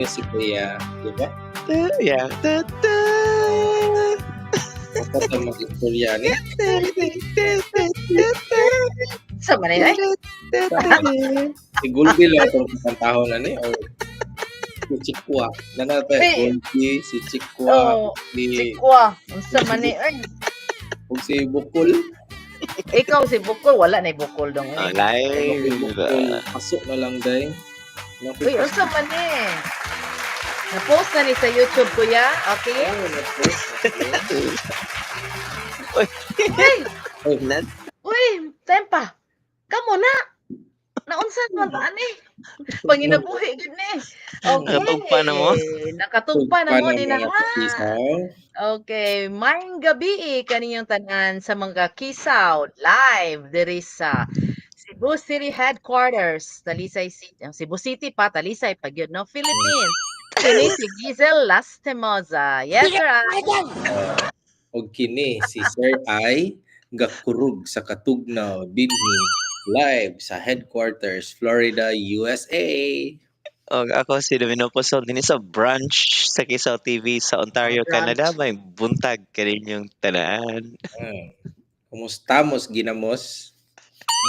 Music kuya, di ba? Yeah. Ta, ta. Dapat ang mag-istorya ni. Sa man ay? Si Gulbi lang itong kantahon na ni or si Chikwa. Nana tayo, Hey. Gulbi, si Chikwa, Oh, si, sikwa. Unsa man ni ay? ug si Bukol. Ikaw si Bukol, wala na Bukol dong. Oh, Eh. live. Si Bukol, pasok na lang day. Uy, unsa man ni? Na-post na ni sa YouTube, kuya. Okay? Oh, na-post. Uy, Uy, uy, tempa. Kamo na. Naunsa man ta ani? Panginabuhi gid ni. Okay. Nakatugpa na mo? Nakatugpa na mo din na. Mga kakisaw. Okay, maayong gabi kaninyong tanan sa mga kisaw live diri sa Cebu City Headquarters, Talisay City, ang Cebu City pa, Talisay pa gyud, no, Philippines. Kini si Giselle Lastimosa. Yes, sir. Og kini si Sir I gakurug sa Katugnaw dinhi live sa headquarters, Florida, USA. Og ako si Domino Posol dinhi sa branch sa Kisaw TV sa Ontario, Branch. Canada. May buntag kaninyong tanan. Kumusta mos ginamos?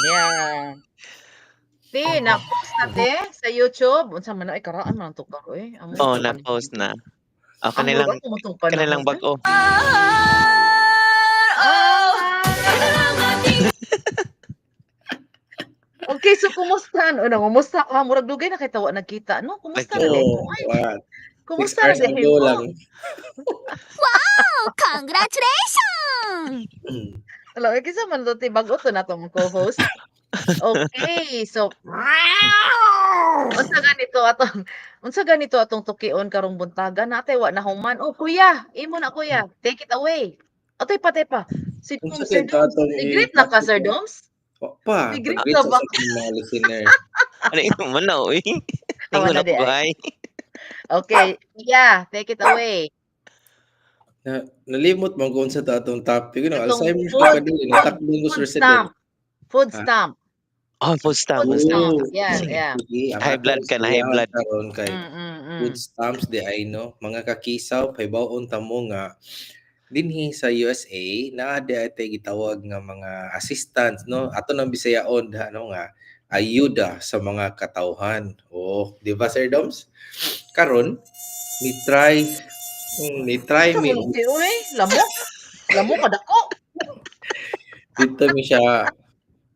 Yeah. Ti, na-post na te sa YouTube. Unsa man ay karaan man ang tukar oy. Amo Oh, ito na-post na. Oh, Amo kanilang ba tumutong panahon, kanilang eh? bag-o. Ah! Okay, so kumusta? Ano, kumusta ka? Murag dugay na kay tawa nagkita, no? Kumusta na Oh, din mo? Ay, what? Six kumusta na hours din ago mo? lang. Congratulations! Alam, eh, kinsa man to, ti bag-o to na tong co-host. Okay, so unsa ganito atong tukion karong buntaga natay wa na human. Oh, kuya, imo na kuya. Take it away. Atay pa, tay pa. Si Unsa Doms, Sir kay Doms. atong Ni-greet na ka, Sir Doms? Wa pa. Ni-greet Pag-greet ka sa ba? sa akong mga listener. Ano yung man na, uy? Tawa Ingon na ako, di ay. ay. Okay, yeah, take it away. Na, nalimot man kung unsa ta atong topic. No, Atong Alzheimer's food, na ka dili, natakbo ko sa food resident. stamp. Food Ha? stamp. Oh, food stamp. Food Food stamp. stamp. Oh, Yeah, Sige. yeah. Sige, ang High blood atong ka na, high istoryahan blood. karon kay food stamps di ay no, mga kakisaw, pahibaw-on ta mo nga dinhi sa USA naa di ay tay gitawag nga mga assistance, no, ato nang Bisayaon da no nga ayuda sa mga katawhan. Oh, di ba, Sir Doms? Karon ni try ni try Unsa mi man ti uy? Lamok. Lamok kadako. Dito mi siya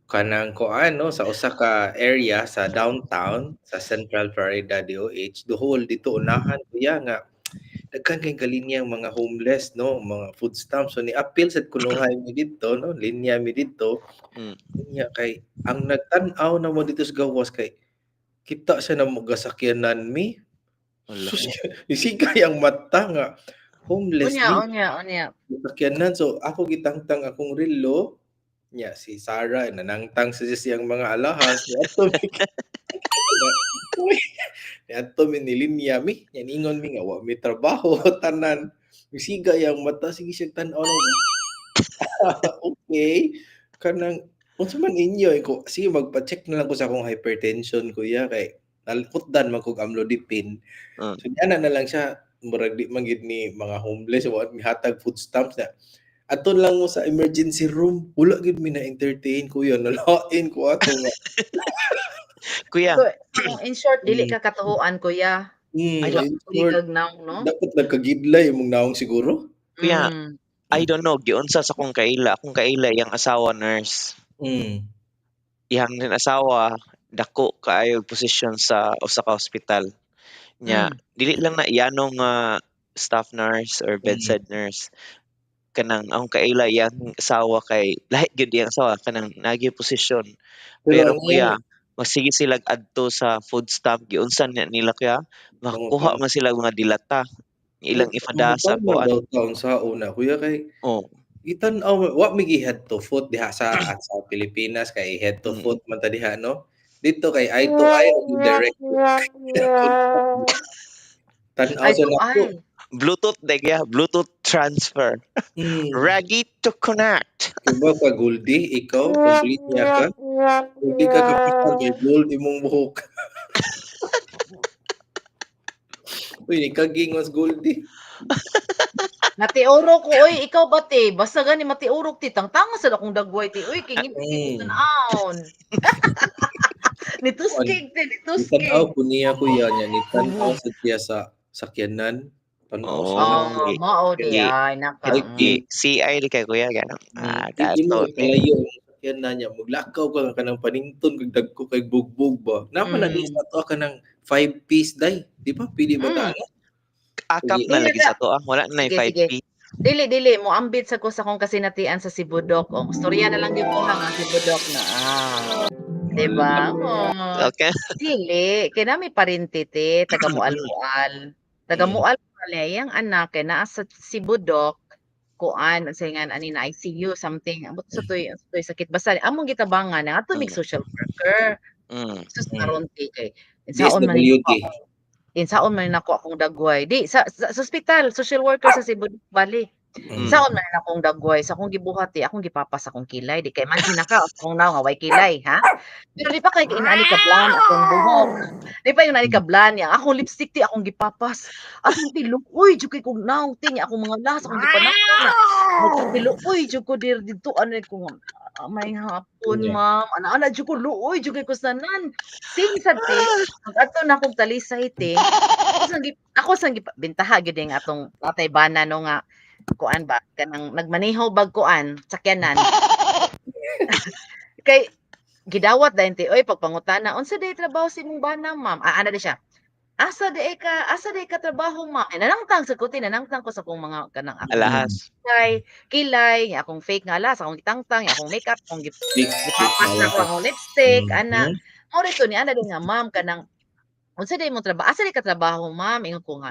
kanang kuan no sa usa ka area sa downtown sa Central Florida DOH duhol dito unahan kuya nga daghan kay kalinyang mga homeless no, mga food stamps. So ni appeal sad kunuhay mi didto no, linya mi didto. Linya kay ang nagtan-aw na mo dito sa gawas kay kita siya na mo gasakyanan mi. Wala. Sus, isigay ang mata nga homeless Unya, ni unya, unya. sakyanan. So ako gitangtang akong relo nya, si Sarah nanangtang sa siyang mga alahas. Niadto mi, uy, niadto mi, nilinya mi nya, ningon mi nga wa mi trabaho tanan. Misigay ang mata, sige siya tan-aw na, okay, kanang unsa man inyo eh, ko sige magpa-check na lang ko sa akong hypertension kuya kay nalkutdan man kog amlodipine. So ana na lang siya, murag di man gid ni mga homeless, wa mi hatag food stamps na. Ato lang mo sa emergency room, wala gid mi na entertain kuya, nalain ko ato nga. Kuya. So, in short, dili ka katuhuan, kuya. Ay, In Dili short, kag naong, no? dapat nagkagidlay imong naong siguro. Kuya, I don't know, giunsa sa akong kaila. Akong kaila, iyang asawa nurse. Iyang din asawa, dako kaayo posisyon sa usa ka hospital. Nya, dili lang na iyano nga staff nurse or bedside nurse. Kanang akong kaila, iyang asawa kay lahi gyud iyang asawa kanang nagi posisyon. Pero Pero ang kuya, magsige sila adto sa food stamp, giunsa nila kuya, makakuha man sila mga dilata ilang ifada sa Mangutana kuan. daw taon sa una kuya kay gitan-aw wa mi gi head to foot diha sa at sa Pilipinas kay head to foot man ta diha no. Dito kay eye to eye o direct. Tan-aw Eye sa to nako. eye. Bluetooth de kaya, Bluetooth transfer. Ready to connect. Diba ka Goldie, ikaw complete niya ka. Goldie ka kapitan kay gold imong buhok. Uy, nikaging mas Goldie. Natiuro ko oy, ikaw ba te? Basta gani matiurok ti tangtanga sad akong dagway ti. Uy, kay ngipit Mm. tan-awon. Nituskig te, nituskig. Nitan-aw ko niya, kuya niya, nitan-aw sa siya sa sakyanan. Tan-aw Oh, sa Oh, mao di ay naka. Ay, CI di kay kuya ganang. Ah, Di mo kato. kalayo ang sakyanan niya. Muglakaw ka nga kanang panington kag dagko kay bugbog ba. Napa na sa ato kanang 5 piece day. Di ba? Pili ba ta ana? Akap Sige. na lagi sa to ah. Wala na Sige, 5 sige. P. Dili dili mo ambit sa ko sa akong kasinatian sa Sibudok. Oh, storya na lang gyud ko ha nga Sibudok na. Ah. Diba? Oh. Okay. Dili, kay nami parente te, taga Mual-Mual. Taga Mual-Mual yang anak kay naa sa Sibudok kuan unsay nga ani na ICU something, ambot sa toy sakit basta among gitabangan na ato mig social worker. Sus, karon te kay insaon man DSWD. Insaon man nako akong dagway di sa ospital, social worker sa Sibudok bali. Saon man akong dagway sa akong gibuhat ti akong gipapas akong kilay, di kay imagine na ka akong naong nga way kilay ha, pero di pa kay inani ka blan akong buhok, di pa yung nani ka blan niya akong lipstick ti akong gipapas asang ti luoy jud kay kog naong ti niya akong mga las akong gipanakot na luoy jud ko dir didto ano ko nga, may hapon ma'am, ana ana jud ko, luoy jud kay ko sanan sing sad te. Pag adto na akong Talisay te, ako sang bentaha gyud ang atong tatay bana no nga kuan ba kanang nagmaneho bag kuan sakyanan kay gidawat dayon ti oy. Pagpangutana, "Unsa day trabaho sa imong bana, ma'am?" Ah, ana di siya, "Asa day ka trabaho, ma'am?" Eh, nanangtang sa ko ti, nanangtang ko sa akong mga kanang akong Alahas. Kilay kilay, akong fake nga alas, akong gitangtang, akong makeup, akong Fake gipapas na ko alahas. akong lipstick ana. Mao rito ni ana din nga, "Ma'am, kanang unsa day imong trabaho, asa day ka trabaho, ma'am?" Ingon ko nga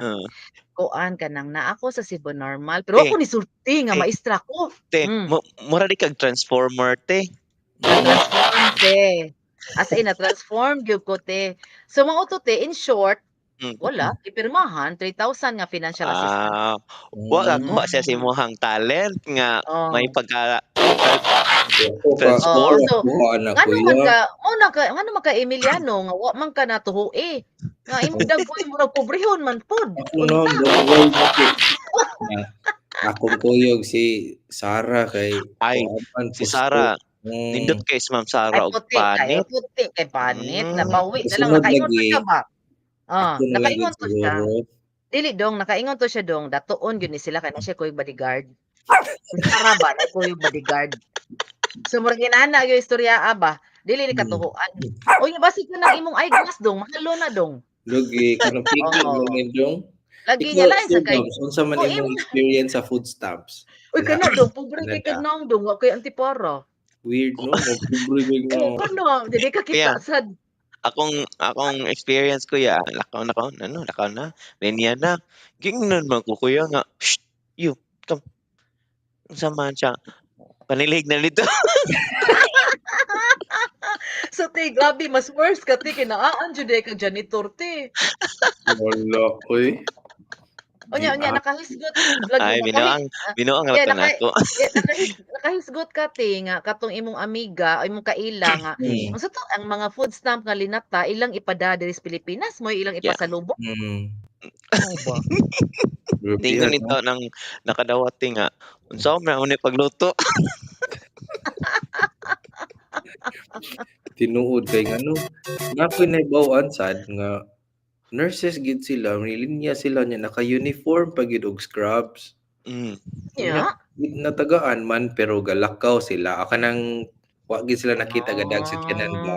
kuan kanang naa ako sa Cebu Normal, pero Te. ako ni sulti nga Te. Maestra ko. Te, mura di kag transformer te. Na-transform te. As in na-transform gyud ko te. So mao to te, in short, wala gipirmahan 3,000 nga financial assistance. Ah, wa ka kuha siya sa imong talent nga may pagka transform. Oh, so Kuha na ngano man kuya. Ka mo na ka ngano man ka Emiliano nga wa man ka natuhui nga imong dagway murag pobrehon man pod. Ako no, dagway mo ko. Na, akong kuyog si Sarah kay Ay, kuan man, si pusto. Sarah. Nindot kay si Ma'am Ay Sarah og puti kay panit. Puti kay panit nabawi na lang Kasunod nakaingon to lagi. Siya ba. Ah, Ako na lang nakaingon to siya. siguro. Dili dong, nakaingon to siya dong, datuon gyud ni sila kay na siya kuyog bodyguard. Si Sarah ba na kuyog bodyguard. So murag inana gyud istorya ba. Dili ni katuhuan. Uy, basig ka ng imong eyeglass dong, mahalo na dong. Lugi kanang pigil Oo. man ni dong. Lagi Ikaw, niya lang sa Sir kay Doms, unsa man Oh, imong experience sa food stamps? Uy, kana dong, pobre kay Canada. kag naong dong, wa kay antipara. Weird no, magpobre kay Oh, nga. kana, dili ka Kuya, kita sad. akong experience, kuya, lakaw na ko, ano, lakaw na, linya na. Giingnan man ko kuya nga, "Shh, you, come." Unsa man siya, panilhig na dito. So te, grabe mas worse ka te kay naaan jud ka janitor te. Wala, oy. Unya unya Di nakahisgot lagi Ay, binuang, binuang yeah, ra to nako. Yeah, nakahisgot ka te nga katong imong amiga o imong kaila nga unsa to ang mga food stamp nga linata ilang ipada diri sa Pilipinas mo ilang ipasalubong. Mao ba? Grabe Ningon no? nito nang nakadawat ti nga, unsa man ni pagluto? Tinuod kay ngano, naa ko'y nahibaw-an sad nga nurses gid sila, linya sila nya naka-uniform pa gid og scrubs. Yeah. Natagaan man pero galakaw sila. Kanang wa gid sila nakita gadag sa sakyanan ba.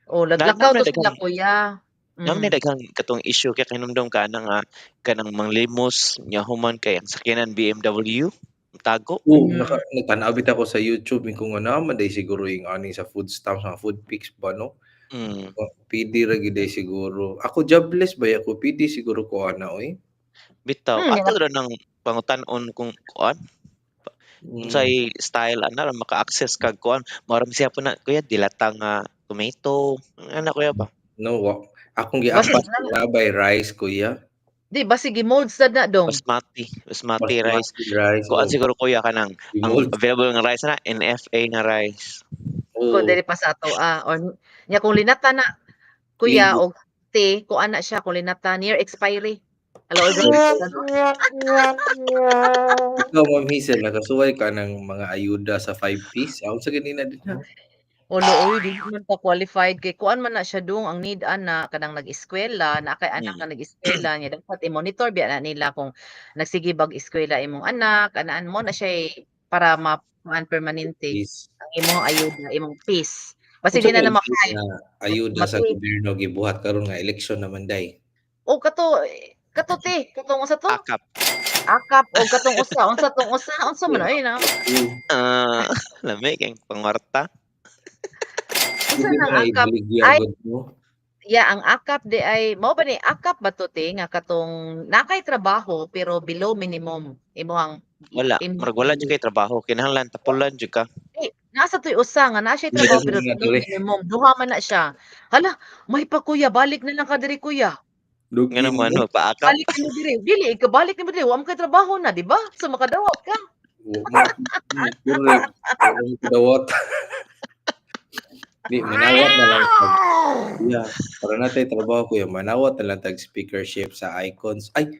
Oh, naglakaw to sila kuya. Naa man daghang katong issue kay kahinumdom ka ana nga kanang manglimos nya human kay ang sakyanan BMW tago. Oo, nagtan-aw bitaw ko sa YouTube ko nga naa man day siguro yung ani sa food stamps, mga food picks ba no? Oh, PD ra gid day siguro. Ako jobless ba ako, PD siguro ko ana oy. Bitaw ato ra nang pangutan-on kung kuan. Unsay style ana ra maka-access kag kuan, mao ra siya po na kuya dilata nga tomato, ana kuya ba? No, wa. Akong Basta giapas labay rice kuya. Di ba sige mold sad na dong. Basmati, basmati rice. Basmati rice. Kuan Oh. siguro kuya kanang ang Gi-mold. Available nga rice na NFA nga rice. Oo. Kung dili pa sa ato ah or nya kung linata na kuya Ligo. Og te kuan na siya kung linata near expiry. Hala, oy, grabe ka, no? Ikaw, Ma'am Hazel, nakasuway ka ng mga ayuda sa 5 Ps? Unsa gani na dinha? Olo, oy, dili man ta qualified kay kuan man na siya dong ang need ana kanang nag-eskwela na kay anak nga nag-eskwela niya, dapat i-monitor biya na nila kung nagsige bag eskwela imong anak, anaan mo na siya para ma kuan permanente Peace. Ang imong ayuda, imong peace. Basi Unsa di na may na ma-file. Nga ayuda sa gobyerno gibuhat karon nga eleksyon naman day? O kato te, katong usa to? Akap. Akap o katong usa, unsa tong usa, unsa man ay na? Ah, lami kay pangwarta. Unsa Pwede nang na akap? ibaligya Ay, gud mo. yeah, ang akap di ay mao ba ni akap ba to te nga katong nakay trabaho pero below minimum imong Wala, imong murag wala jud kay trabaho, kinahanglan tapulan jud ka. Eh, nasa to'y usa nga naa siya trabaho pero Nga below diri. Minimum, duha man na siya. Hala, may pa kuya, balik na lang ka diri, kuya. Lugi Nga naman mo. magpaakap. Balik nimo diri. Dili ka balik nimo diri, wa man kay trabaho na, di ba? So makadawat ka. Wa mo correct. Wa mo kadawat. Di manawat na lang tag, yeah, para natay trabaho, kuya, manawat na lang tag speakership sa Icons. Ay,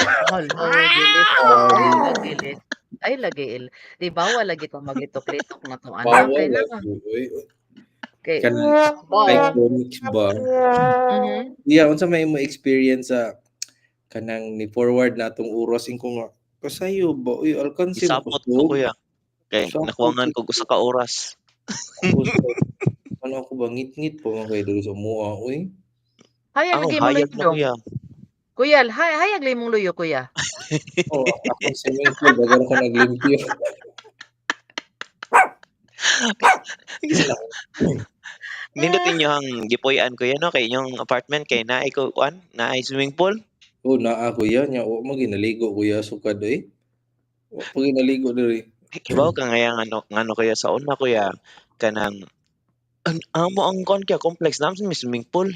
Hala, dili. Ay, lagi dili. Ay, lagi il. Di bawal lagi to maglitok-litok na to anak. Bawal Kay na. lagi oy. Kay Kanang ba. Iconics ba? Mhm. Yeah, unsa may imo experience sa kanang ni forward na atong oras ingko nga kasayo ba uy alkanse mo Gisapot ko, kusog. kuya. Kay Sapot nakuwangan jud kog usa ka oras. Tapos, ano ako ba, ngit-ngit pa man kay diri sa mua oy. Hayag Ako lagi imong hayag luyo na, dong. kuya. Kuya, hayag lagi imong luyo, kuya. Oh, akong swimming pool daghan ko naglimpyo. Nindot inyohang gipuy-an, kuya, no, kay inyong apartment kay naay kuan, naay swimming pool. Oh, naa, kuya, nya wa man ginaligo, kuya, sukad oy. Wa pa ginaligo diri. Kibaw ka nga ano ngano kuya, sa una, kuya, kanang an amo ang kuan kaya complex naa may swimming pool.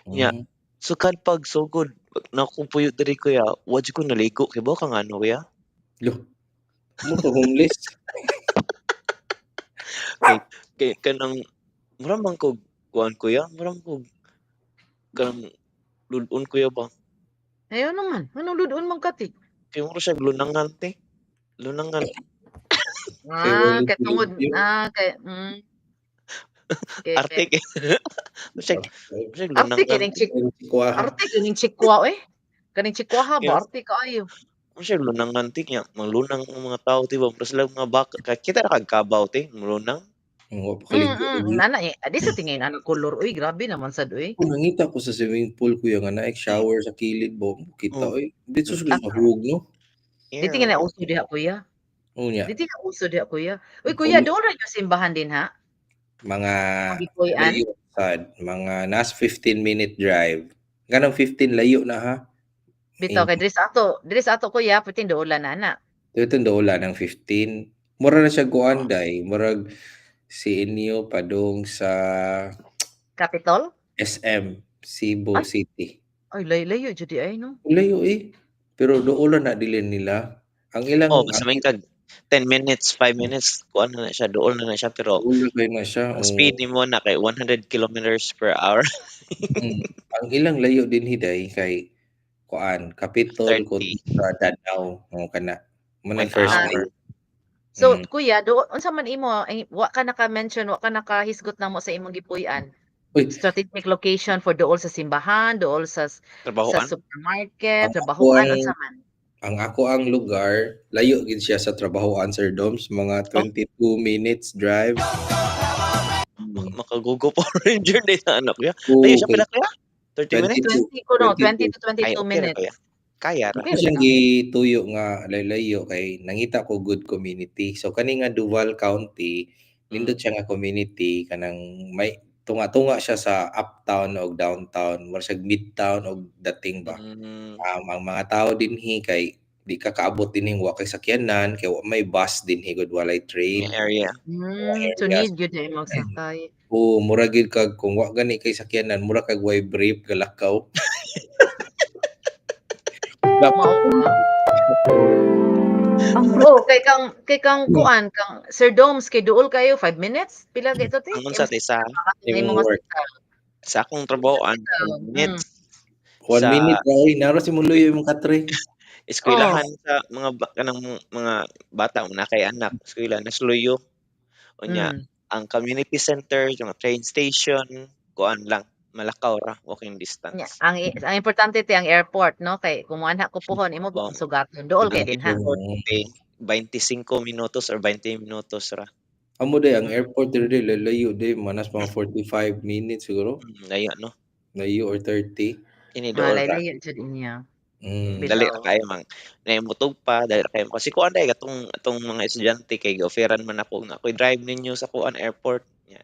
Nya sukad pag sugod na ako puyo diri, kuya, wa jud ko naligo, kibaw ka ngano, kuya? Loh. Mo ka homeless. Kay kay kanang mura man kog kuan, kuya, mura man kog kanang lud-on, kuya, ba. Ayaw naman, anong lud-on man ka ti? Kay mura siya lunangan te, lunangan. Kay Ah, wala kay tungod limpyo. ah, kay Kay Arte kay mura siya Arte lunangan. kining chik Chikwaha. Arte kining chikwa eh. Kaning chikwaha ba Yeah. arte kaayo. Mura siya lunangan te, nya manglunang ang mga tawo te ba, mura sila mga baka kay kita ra kag kabaw te, molunang. Wa pa kaligo lagi. Nana eh, di sa tingin ana kolor uy, grabe naman sad uy. Kung nangita ko sa swimming pool, kuya, nga naay shower sa kilid ba, kita oy. Dito sa Ah. hug no. Di tingin na uso diha, kuya. Unya. Di tingin uso diha, kuya. Uy kuya, Uli. Doon ra yung simbahan din ha? Mga Gipuy-an? layo sad, mga nas 15-minute drive. Ganang 15 layo na ha. Bitaw kay diri sa ato, kuya, pwede doula na ana. Dito doula ng 15. Mura na siya kuan day, murag si inyo padung sa Capitol? SM Cebu Ay. City. Ay, layo jud di ay no. Layo eh. Pero doula na dili nila. Ang ilang Oh, basta may kag 10 minutes, 5 minutes kuan na na siya, duol na na siya pero Dool kay na siya. ang speed nimo na kay 100 kilometers per hour. Ang ilang layo din hiday kay kuan Capitol 30. ko sa Danao mo kana. Mo na One first hour. layo. So kuya, do unsa man imo ay, wa ka naka-mention, wa ka nakahisgot namo sa imong gipuy-an? Uy. Strategic location for dool sa simbahan, dool sa Trabahoan. Supermarket, Ang trabahoan, unsa man? Ang ako ang lugar, layo gid siya sa trabahoan, Sir Doms, mga 22 minutes drive. Makagugo Power Ranger din na anak kuya. Oo, Layo siya kay pila, kuya? 30 minutes? 22. 20 ko no, 22. 20 to 22 Ay, okay ra, minutes. kuya. Kaya ra. Okay Ako ra siyang na. gituyo nga layo kay nangita ko good community. So kani nga Duval County, nindot siya nga community kanang may tunga-tunga siya sa uptown og downtown, mura siya midtown og dating ba. Ang mga tao dinhi kay di ka kaabot dinhi wa kay sakyanan kay wa may bus dinhi gud, walay train. May area. So Areas. need gyud na imong sakay. Oo, mura gyud kag kung wa gani kay sakyanan, mura kag way brief galakaw. Mao ba? Oh, kay kang kuan kang Sir Doms kay duol kayo 5 minutes pila kay to te? Ang unsa te sa Imong Imong work. hospital. Sa akong trabahoan, Hospital. 5 minutes. One Sa minute ra oy, naro si Muluyo imong katre. Eskwelahan sa mga kanang mga bata na kay anak, eskwela na Luyo. Unya ang community center, yung train station, kuan lang, malakaw ra, walking Nya, distance. ang importante te ang airport, no, kay kung moanha ko puhon imo Oh. gyud sugaton dool kay Ang dinha. airport te 25 minutos or 20 minutos ra. Amo day ang airport diri layo day, manas mga 45 minutes siguro. Layo no. Layo or 30. Kini dool ra. Layo jud niya. Dali ra Bitaw. kayo mang naimutog pa, dali ra kayo kasi kuan day katong atong mga estudyante kay gi-offeran man ako nga ako'y drive ninyo sa kuan airport. Nya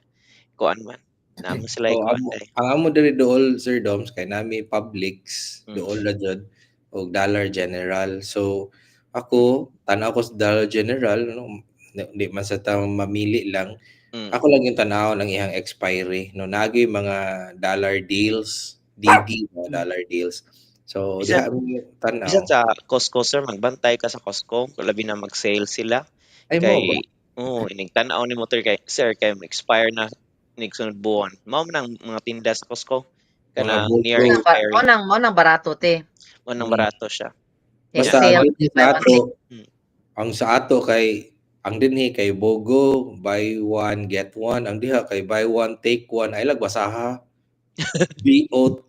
kuan man. Naa man sila Oh, kuan amo, day. ang amo diri dool Sir Doms kay nami Publix dool ra jud og Dollar General. So ako tan-aw ko sa Dollar General no, di man sa ta mamili lang. Ako lang yung tan-aw ng iyang expiry no, nagi mga dollar deals, DD mga dollar deals. So diha mi tan-aw. Bisan sa Costco sir, magbantay ka sa Costco, labi na mag-sale sila. Ay, mo Kay ba? oo, inig tan-aw nimo kay sir kay expire na nig sunod buwan. Mao man ang mga tinda sa Costco Mga kanang bulk near load. expiry. Mao nang barato te. Mao nang barato siya. Kay Basta sale, ang dinhi sa buy one ato, take. Ang sa ato kay ang dinhi kay Bogo, buy one get one, ang diha kay buy one take one, ay lag basaha. BO.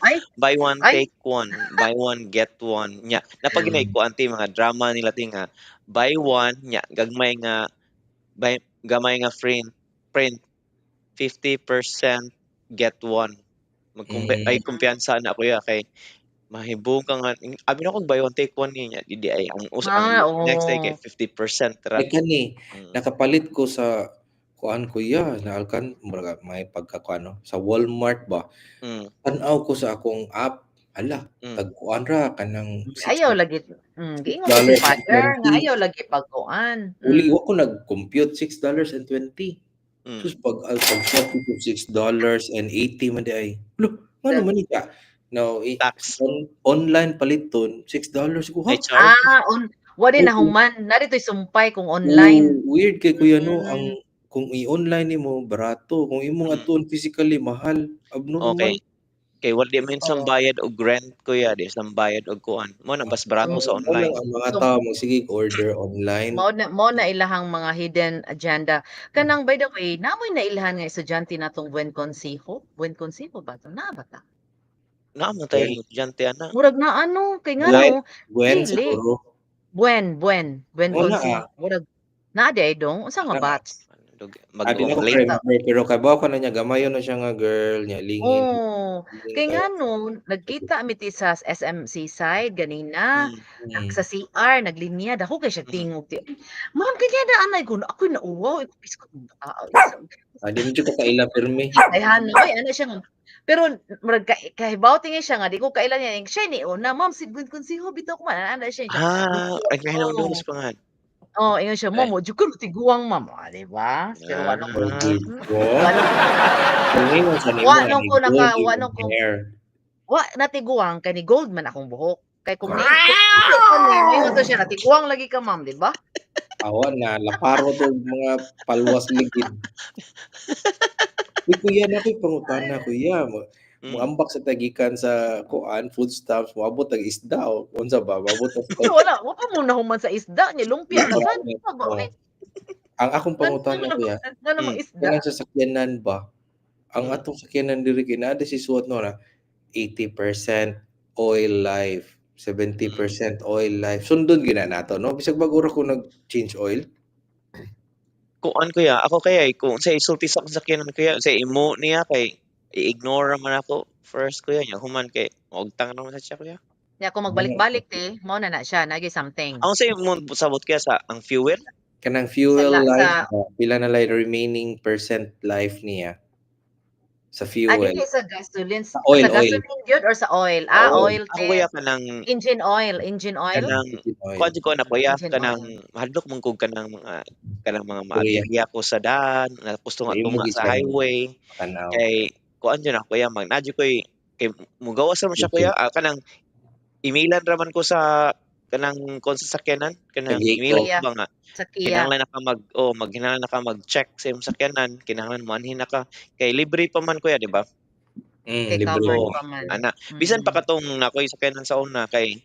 Ay. Buy one Ay. take one, buy one get one. Nya napaginay ko anti mga drama nila ti nga buy one nya gagmay nga buy gamay nga print print 50% get one. Magkumpi ay kumpiyansa na kuya kay mahibong ka nga abi na kog buy one take one niya di ay ang ang next day kay 50% ra. Ay kani nakapalit ko sa kuan kuya na alkan murag may pagkakuan no sa Walmart ba. Tan-aw ko sa akong app, hala, tag kuan ra kanang six Ayaw lagi. Giingon ko si dollars and father nga twenty. ayaw lagi pagkuan. Uli wa ko nag-compute $6.20. Sus pag $6.80 man di ay. Lo, ngano man ni ka? No, Tax. Online paliton $6 ko ha. May charge. Ah, on wa din Oo. nahuman. Na dito'y sumpay kung online. Oo, weird kay kuya no, ang kung i-online nimo barato, kung imong atuon physically mahal, abnormal. Okay. Kay wa di man Oo. bayad og rent kuya, di sa bayad og kuan. Mo na mas barato sa Mo lang online. ang mga So tao magsige order online. Mao na ilahang mga hidden agenda. Kanang by the way, namoy nailhan nga estudyante natong Buen Consejo. Buen Consejo ba to? Naa ba ta? Naa man tayo estudyante ana. Murag na ano kay Gwen, ngano Gwen dili. siguro. Buen, Buen, Buen Oh, naa. Consejo. Murag naa di ay dong unsa nga Naa. batch? Mag Ah, di na ko late. remember pero kabaw ko na niya gamayon na siya nga girl niya lingin. Oh, Lingin kay kayo. ngano nagkita mi ti sa SMC side ganina. Sa CR naglinya dako kay siya tingog ti. Ma'am kanya na anay ko ako'y nauwaw ko Ah, di mo jud ka kaila pirmi. Ay hano oy ana siya nga. Pero murag kahibaw tingin siya nga di ko kaila niya siya ni una ma'am si Buen Consejo bitaw ko man ana siya. Ah, ay kahinumdum sa pangan. Oh, ingon siya, ma'am, Ay. mo jud ko tiguang ma'am, ah, di ba? Pero wala ko. Wa. Kung ingon sa nimo Wa nga nung ni ko naka gold wa imong nung ko hair. Wa natiguang kay ni gold man akong buhok. Kay kung ni kung ko ni ingon to siya natiguang lagi ka ma'am, di ba? Awa na laparo to mga palwas ligid. Uy, kuya na ko'y pangutana kuya. Mo Muambak sa tagikan sa kuan food stamps, moabot tag isda o unsa ba, moabot tag Wala, wa pa mo nahuman sa isda niya lumpia na sad. Oh. Ang akong pangutana kuya, Ngano mang isda? kanang sa sakyanan ba? Ang atong sakyanan diri kay naa si suwat no na 80% oil life, 70% oil life. Sundon gina nato no bisag bag-o ra ko nag-change oil. Kuan kuya, ako kaya kung sa isulti sa akong sakyanan kuya, sa imo niya kay i-ignore man ako first kuya nya human kay maugtang naman sa siya kuya. Nya kung magbalik-balik te, mao na na siya, nagi something. Ang sa imo sabot kuya sa ang fuel? Kanang fuel Sa life ba, pila na lay remaining percent life niya sa Ah, fuel. dili sa gasoline, Sa oil, sa oil. gasoline gyud or sa oil? Ah, Oil. oil Ako te. kuya kanang Engine oil, engine oil. Kanang Engine oil. kuan jud ko na kuya Engine kanang oil. mahadlok man kog kanang mga Kuya. maaberya ko sa daan, na gusto nga Imo tunga gid sa siya highway. tanaw. Kay kuan jud na kuya mag naa jud koy kay mugawas ra man siya kuya, ah, kanang emailan ra man ko sa kanang kuan sa sakyanan, kanang Sa emailan Kia. ko ba nga Sa Kia. kinahanglan na ka mag oh, magkinahanglan na ka mag-check sa imong sakyanan, kinahanglan moanhin na ka kay libre pa man kuya, di ba? Kay Libre covered Oo, pa man. ana. Bisan pa katong naa ko'y sakyanan sa una kay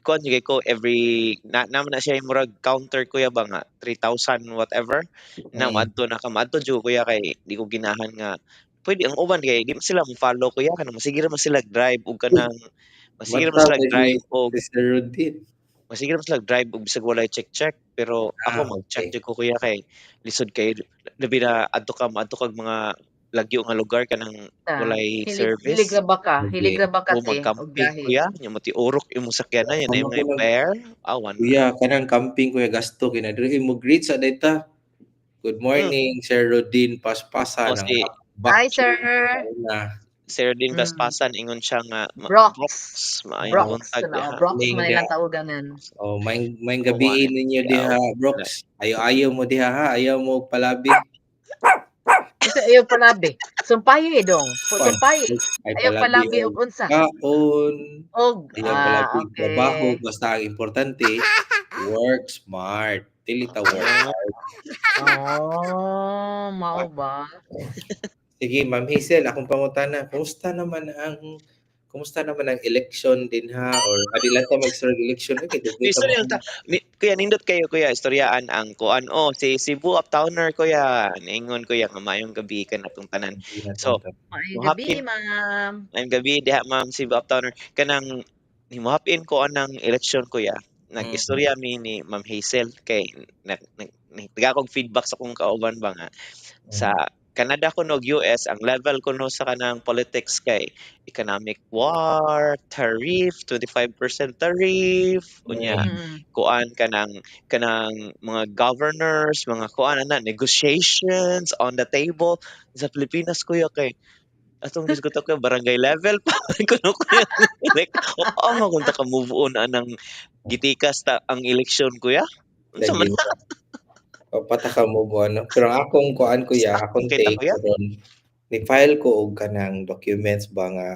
kuan gyud ko every na man na siya murag counter, kuya, ba nga 3,000 whatever na moadto na ka, moadto jud ko, kuya, kay di ko ginahan nga pwede ang uban kay di man sila mo-follow, kuya, kanang masige ra man sila drive og kanang masige ra man Mata sila kay drive og si Sir Rodin. Masige ra man sila drive og bisag walay check-check, pero ako mag-check jud ko, kuya, kay lisod kaayo, labi na adto ka moadto kag mga lagyo nga lugar kanang Ta, walay hilig service. Hilig ra ba ka? Hilig ra ba ka O te og mag-camping, biyahe? kuya, nya motiurok imong sakyanan nya Tama na ko yung lang. fare, awan. Kuya, kanang camping, kuya, gasto kay na diri mo greet sa data. Good morning, Sir Rodin Paspasan O ang si Hi, sir. Na. Sir Rodin Paspasan, ingon siya nga Brox. Brox, maayong Brox buntag na, diha. Brox Ning man diha. ilang tawagan. Oh, may Oh, gabi ninyo diha, Brox. Ayo-ayo mo diha ha, ayaw mo palabi. Kasi ayaw palabi. Sumpayi dong. Sumpayi. Ay Ayaw palabi og og unsa? Kaon. Og Ayaw palabi okay. trabaho, basta ang importante work smart. Dili ta work hard. Oh, mao ba? Sige, Ma'am Hazel, akong pangutana, kumusta naman ang election din ha, or adi lang ta mag-start election eh, kay dugay ta Istorya ta ni, kuya, nindot kayo, kuya, istoryaan ang kuan, oh, si Cebu Uptowner, kuya, niingon, kuya, nga maayong gabi kanatong tanan. So, Maayong muhapin gabi, ma'am. Maayong gabi diha, ma'am Cebu Uptowner. Kanang nimuhapin ko anang election, kuya. Nag-istorya mi ni Ma'am Hazel kay nag akong feedback sa akong kauban ba nga sa Canada kuno og US ang level kuno sa kanang politics kay economic war, tariff, 25% tariff, unya kuan kanang mga governors, mga kuan ana, negotiations on the table. Sa Pilipinas, kuya, kay atong diskuto ko barangay level pa kuno, kuya. Like, oo nga kung ta ka move on anang gitikas ta ang eleksyon, kuya. Unsa man Lagi. O pata ka move on, no? Pero ang akong kuan, kuya, akong Kita, take kuya? ron, ni-file ko og kanang documents ba nga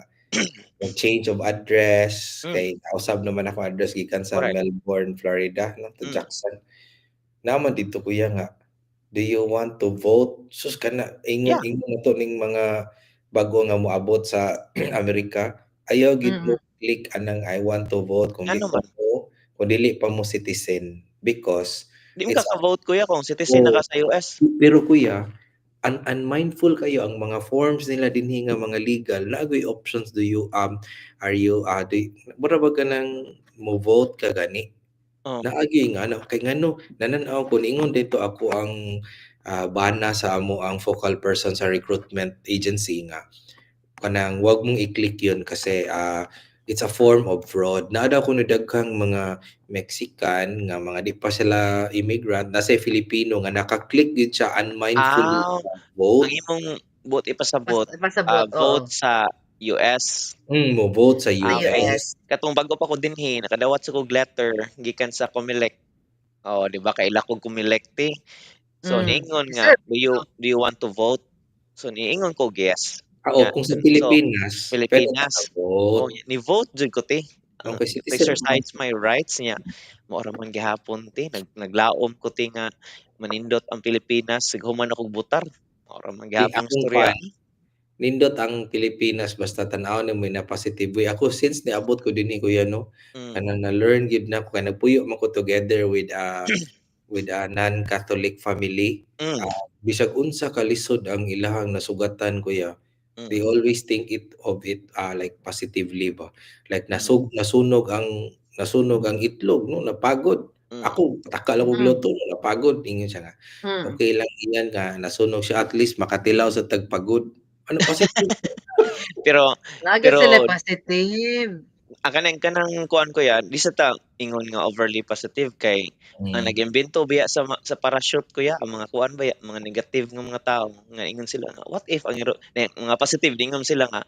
change of address kay nausab naman ako address gikan sa Melbourne, Florida, no, to Jackson. Naman dito, kuya, nga do you want to vote? Sus, kana ingon ingon na to ning mga bago nga moabot sa Amerika. Ayaw gid mo click anang "I want to vote" kung di Ngano pa man? mo kung dili pa mo citizen because Di mo it's ka ka-vote, kuya, kung citizen na Oo. ka sa US. Pero kuya, unmindful kayo ang mga forms nila dinhi nga mga legal, naa gyud options, do you are you do mura ba kanang mo vote ka gani? Oh. Naa gyud nga ano kay ngano nanan-aw ko niingon dito ako ang bana sa amo ang focal person sa recruitment agency nga kanang wag mong i-click yun kasi it's a form of fraud. Naa daw kuno daghang mga Mexican nga mga di pa sila immigrant, nasa Filipino nga naka-click gid siya unmindfully Ah, sa vote. Ang imong buot ipasabot, Ipasabot, oo. vote sa US. Mo vote sa Sa US. US. Katong bago pa ko dinhi, nakadawat sa kog letter gikan sa COMELEC. Oh, di ba kaila kog COMELEC ti. So niingon nga, Sir. Do you want to vote?" So niingon ko, "Yes." Ah, oh, Nga, kung sa so Pilipinas, pwede ka Pilipinas. vote. Oh, ni-vote jud ko te. Okay, citizen pa man. Exercise my rights niya. Mao ra man gihapon te, naglaom ko te nga manindot ang Pilipinas sig human akong butar. Mao ra man Di gihapon akong istorya. kuan, nindot ang Pilipinas basta tan-awon nimo na positive way. Ako since niabot ko dinhi, kuya, no, kanang na-learn gyud nako kay nagpuyo man ko together with a non-Catholic family. Bisag unsa ka lisod ang ilahang nasugatan, kuya, they always think it of it like positively ba. Like nasunog ang itlog, no, napagod. Ako taka lang og luto, napagod, ingon siya nga. Okay lang iyan nga nasunog siya, at least makatilaw sa tagpagod. Ano, positive. Pero Lagi pero sila positive. Ang kanang kuan, kuya, di sa ta ingon nga overly positive kay ang nag-imbento biya sa parachute, kuya, ang mga kuan ba ya, mga negative nga mga tao nga ingon sila nga what if ang mga positive ingon sila nga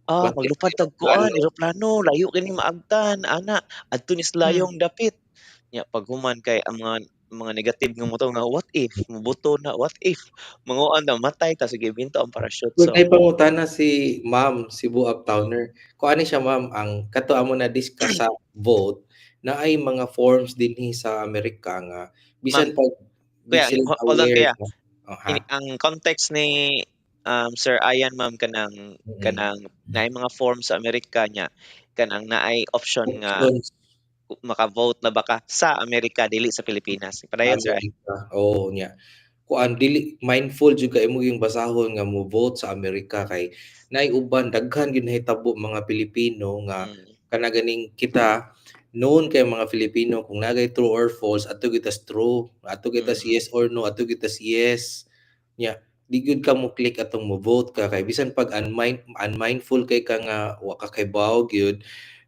What if maglupad tag kuan eroplano? eroplano, layo kini maagtan ana, adto ni sa layong dapit. Nya paghuman kay ang mga negative nga motuo nga what if mobuto na, what if manguan na matay ta, sige imbento ang parachute. Kung So ay pangutana si Ma'am Cebu Uptowner, kuan ni siya, ma'am, ang kato amo na discuss sa vote na ay mga forms dinhi sa Amerika nga bisan Ma'am, pag di kuya, sila hold on, aware kuya. na oh, ha? Ini ang context ni Sir Ayan, ma'am, kanang kanang naay mga form sa Amerika nya kanang naay option nga Options. Maka-vote na ba ka sa Amerika, dili sa Pilipinas. Padayon, sir. Amerika, oo, nya. Kuan, dili mindful jud ka imo yung basahon nga mo vote sa Amerika kay naay uban, daghan gyud nahitabo mga Pilipino nga kana ganing kita known kay mga Filipino, kung nagay true or false, adto gyud tas true, adto gyud tas yes or no, adto gyud tas yes. Nya di gyud ka mo click atong mo vote ka kay bisan pag unmindful kay ka nga wa ka kahibaw gyud,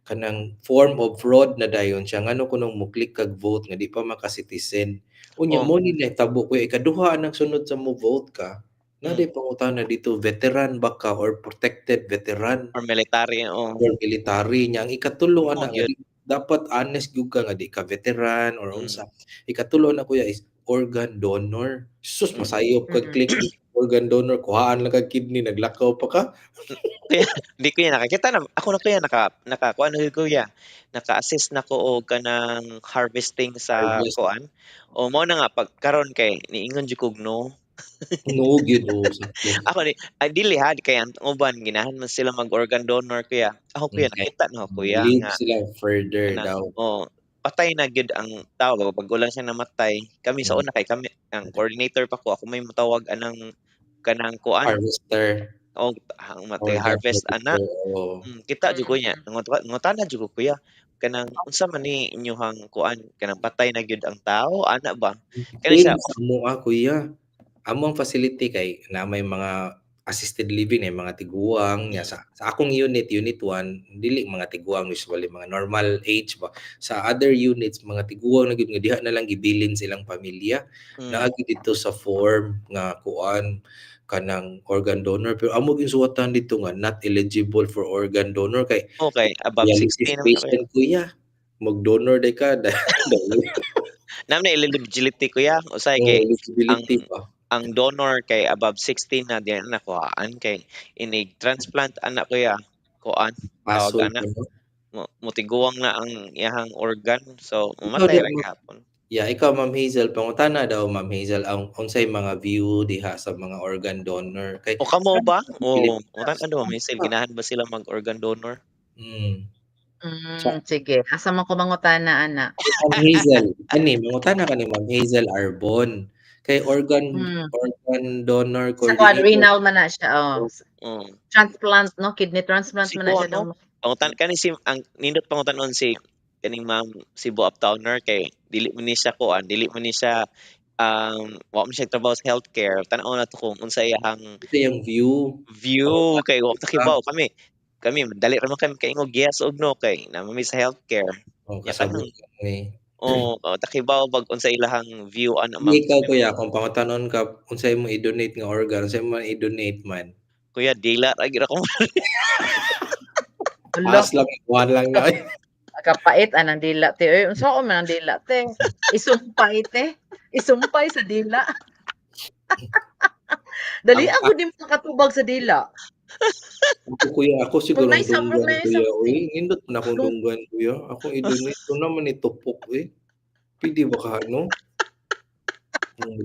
kanang form of fraud na dayon siya, ngano kunong mo click kag vote nga di pa maka citizen. Unya mo ni nahitabo ko ikaduha nang sunod sa mo vote ka na di pangutana dito, veteran ba ka or protected veteran or military, oo. Or military. Nya ang ikatulo Mo ana nga gyud. di dapat honest gyud ka nga di ka veteran or unsa. Ikatulo na, kuya, is organ donor. Sus, masayop kag click organ donor, kuhaan lang kag kidney, naglakaw pa ka. Kaya di kuya nakakita na ako na kuya, naka kuan na kuya, naka-assist na ko og kanang harvesting sa Harvest. kuan. O mao na nga pag karon kay niingon jud kog no. No gyud, oo, sakto. Ako ni ay dili ha, kay ang uban ginahan man sila mag-organ donor, kuya. Ako kuya, nakita na ko, kuya, Live nga sila further kanang daw. Oh, patay na gyud ang tawo, bag-o lang siya namatay. Kami sa una kay kami ang coordinator pa ko, ako may motawag anang kanang kuan. Harvester. Og ang matay Organ harvest ana. harvester, oo. Kita jud ko niya, nangutana jud ko, kuya, kanang unsa man ni inyohang kuan, kanang patay na gyud ang tawo ana ba? Kani Same siya sa amoa, kuya. Among facility kay naa may mga assisted living, ay mga tiguang nya sa akong unit, unit 1, dili mga tiguang, usually mga normal age ba. Sa other units, mga tiguang na gyud nga diha na lang gibilin silang pamilya. Naa gyud didto sa form nga kuan, kanang organ donor, pero amo gyud suwatan didto nga not eligible for organ donor kay Okay, above dialysis 60 naman na kuya. patient, kuya, mag-donor day ka da. Naa man eligibility, kuya, usahay Oh, kay ang eligibility ba. ang donor kay above 60 na di na kuhaan kay inig transplant ana, kuya, kuan tawag Hasol ana pa, no? mo motiguang na ang iyahang organ, so Ikaw mamatay din ra mo gihapon. Yeah, ikaw, Ma'am Hazel, pangutana daw, Ma'am Hazel, ang unsay mga view diha sa mga organ donor kay O kamo ba? Oo, Pilipinas. mutang-an Ma'am Hazel, ganahan ba sila mag-organ donor? Sa Sige, asa man ko mangutana ana? Ma'am Hazel, kani mangutana ka ni Ma'am Hazel Arbon kay organ organ donor Sa kuan, coordinator. Renal man na siya, oh. Transplant, no, kidney transplant Si man na kuan siya no, daw. pangutan kani si ang nindot pangutan-on si kaning Ma'am Cebu Uptowner kay dili man ni siya kuan, dili man ni siya wa man siya trabaho sa healthcare. Tan-awon nato kung unsa iyahang Unsa iyang view. view kay wa ta kibaw kami. Kami dali ra man kami kaingog yes og no kay naa man mi sa healthcare. Oh, Nya kasabot kanang kami. Oo, wa ta kibaw bag unsa ilahang view ana, ma'am. Ikaw, kuya, kung pangutanon ka unsay imong i-donate nga organ, unsay imong i-donate man? Kuya, dila ra gyud ako. Hala. Pass lang, kuan lang na oy. Kapait anang dila te oy, unsaon man ang dila te? Isumpay te, isumpay sa dila. Dali Ang ang gud nimo makatubag sa dila. Ako, kuya, ako Pag siguro naay ang dunggan, naay kuya, oy, something. nindot man akong dunggan, kuya. Akong i-donate ko naman ni tupok eh. Pwede ba ka no?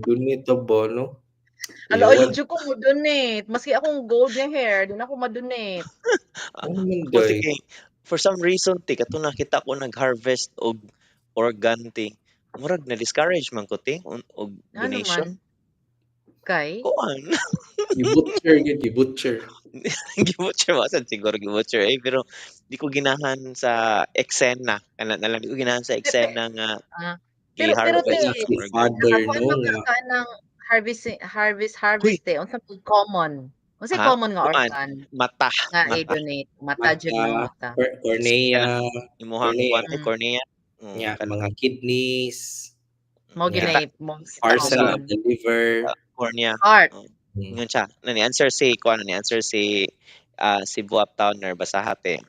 Donate ta ba, no? Hala, oy, Kuyawan. di jud ko mo-donate. Maski akong gold nga hair, di na ako ma-donate. Ano man Ako day? sige, for some reason te, kato nakita ko nag-harvest og organ te, murag na-discourage man ko te og Ngano man? donation. Kay? Kuan. Gi-butcher gyud, gi-butcher. Gi-butcher wa sad siguro gi-butcher eh, pero di ko ginahan sa eksena, kana na lang, di ko ganahan sa eksena nga Ah, pero te, gi-harvest ang Si organ. father, nakakuan no, man ka nga sa anang harvest harvest Huy! harvest te, unsa may common? Unsay Ha? common nga Kuan, organ mata, nga mata. i-donate? Mata jud, no, Mata, mata. cornea, Imuhang cornea. kuan te, cornea. Nya Kana. mga kidneys. Mao Nya ginay most parcel of common. the liver. Cornea. Heart. Oh, ingon siya. Na ni-answer si kuan, ni-answer si Cebu Uptowner, basaha te.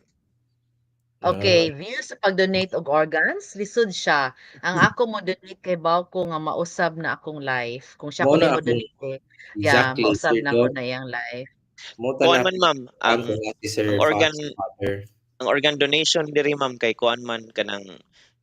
Okay, views sa pag-donate og organs, lisod siya. Ang ako mo donate kay baw ko nga mausab na akong life. Kung siya Mao ko na mo akong donate eh, yeah, exactly, mausab sir na ko Don. na iyang life. Mo Kuan tanan man, ma'am, ang ko nga si Sir ang organ Fox father. Ang organ donation diri, ma'am, kay kuan man kanang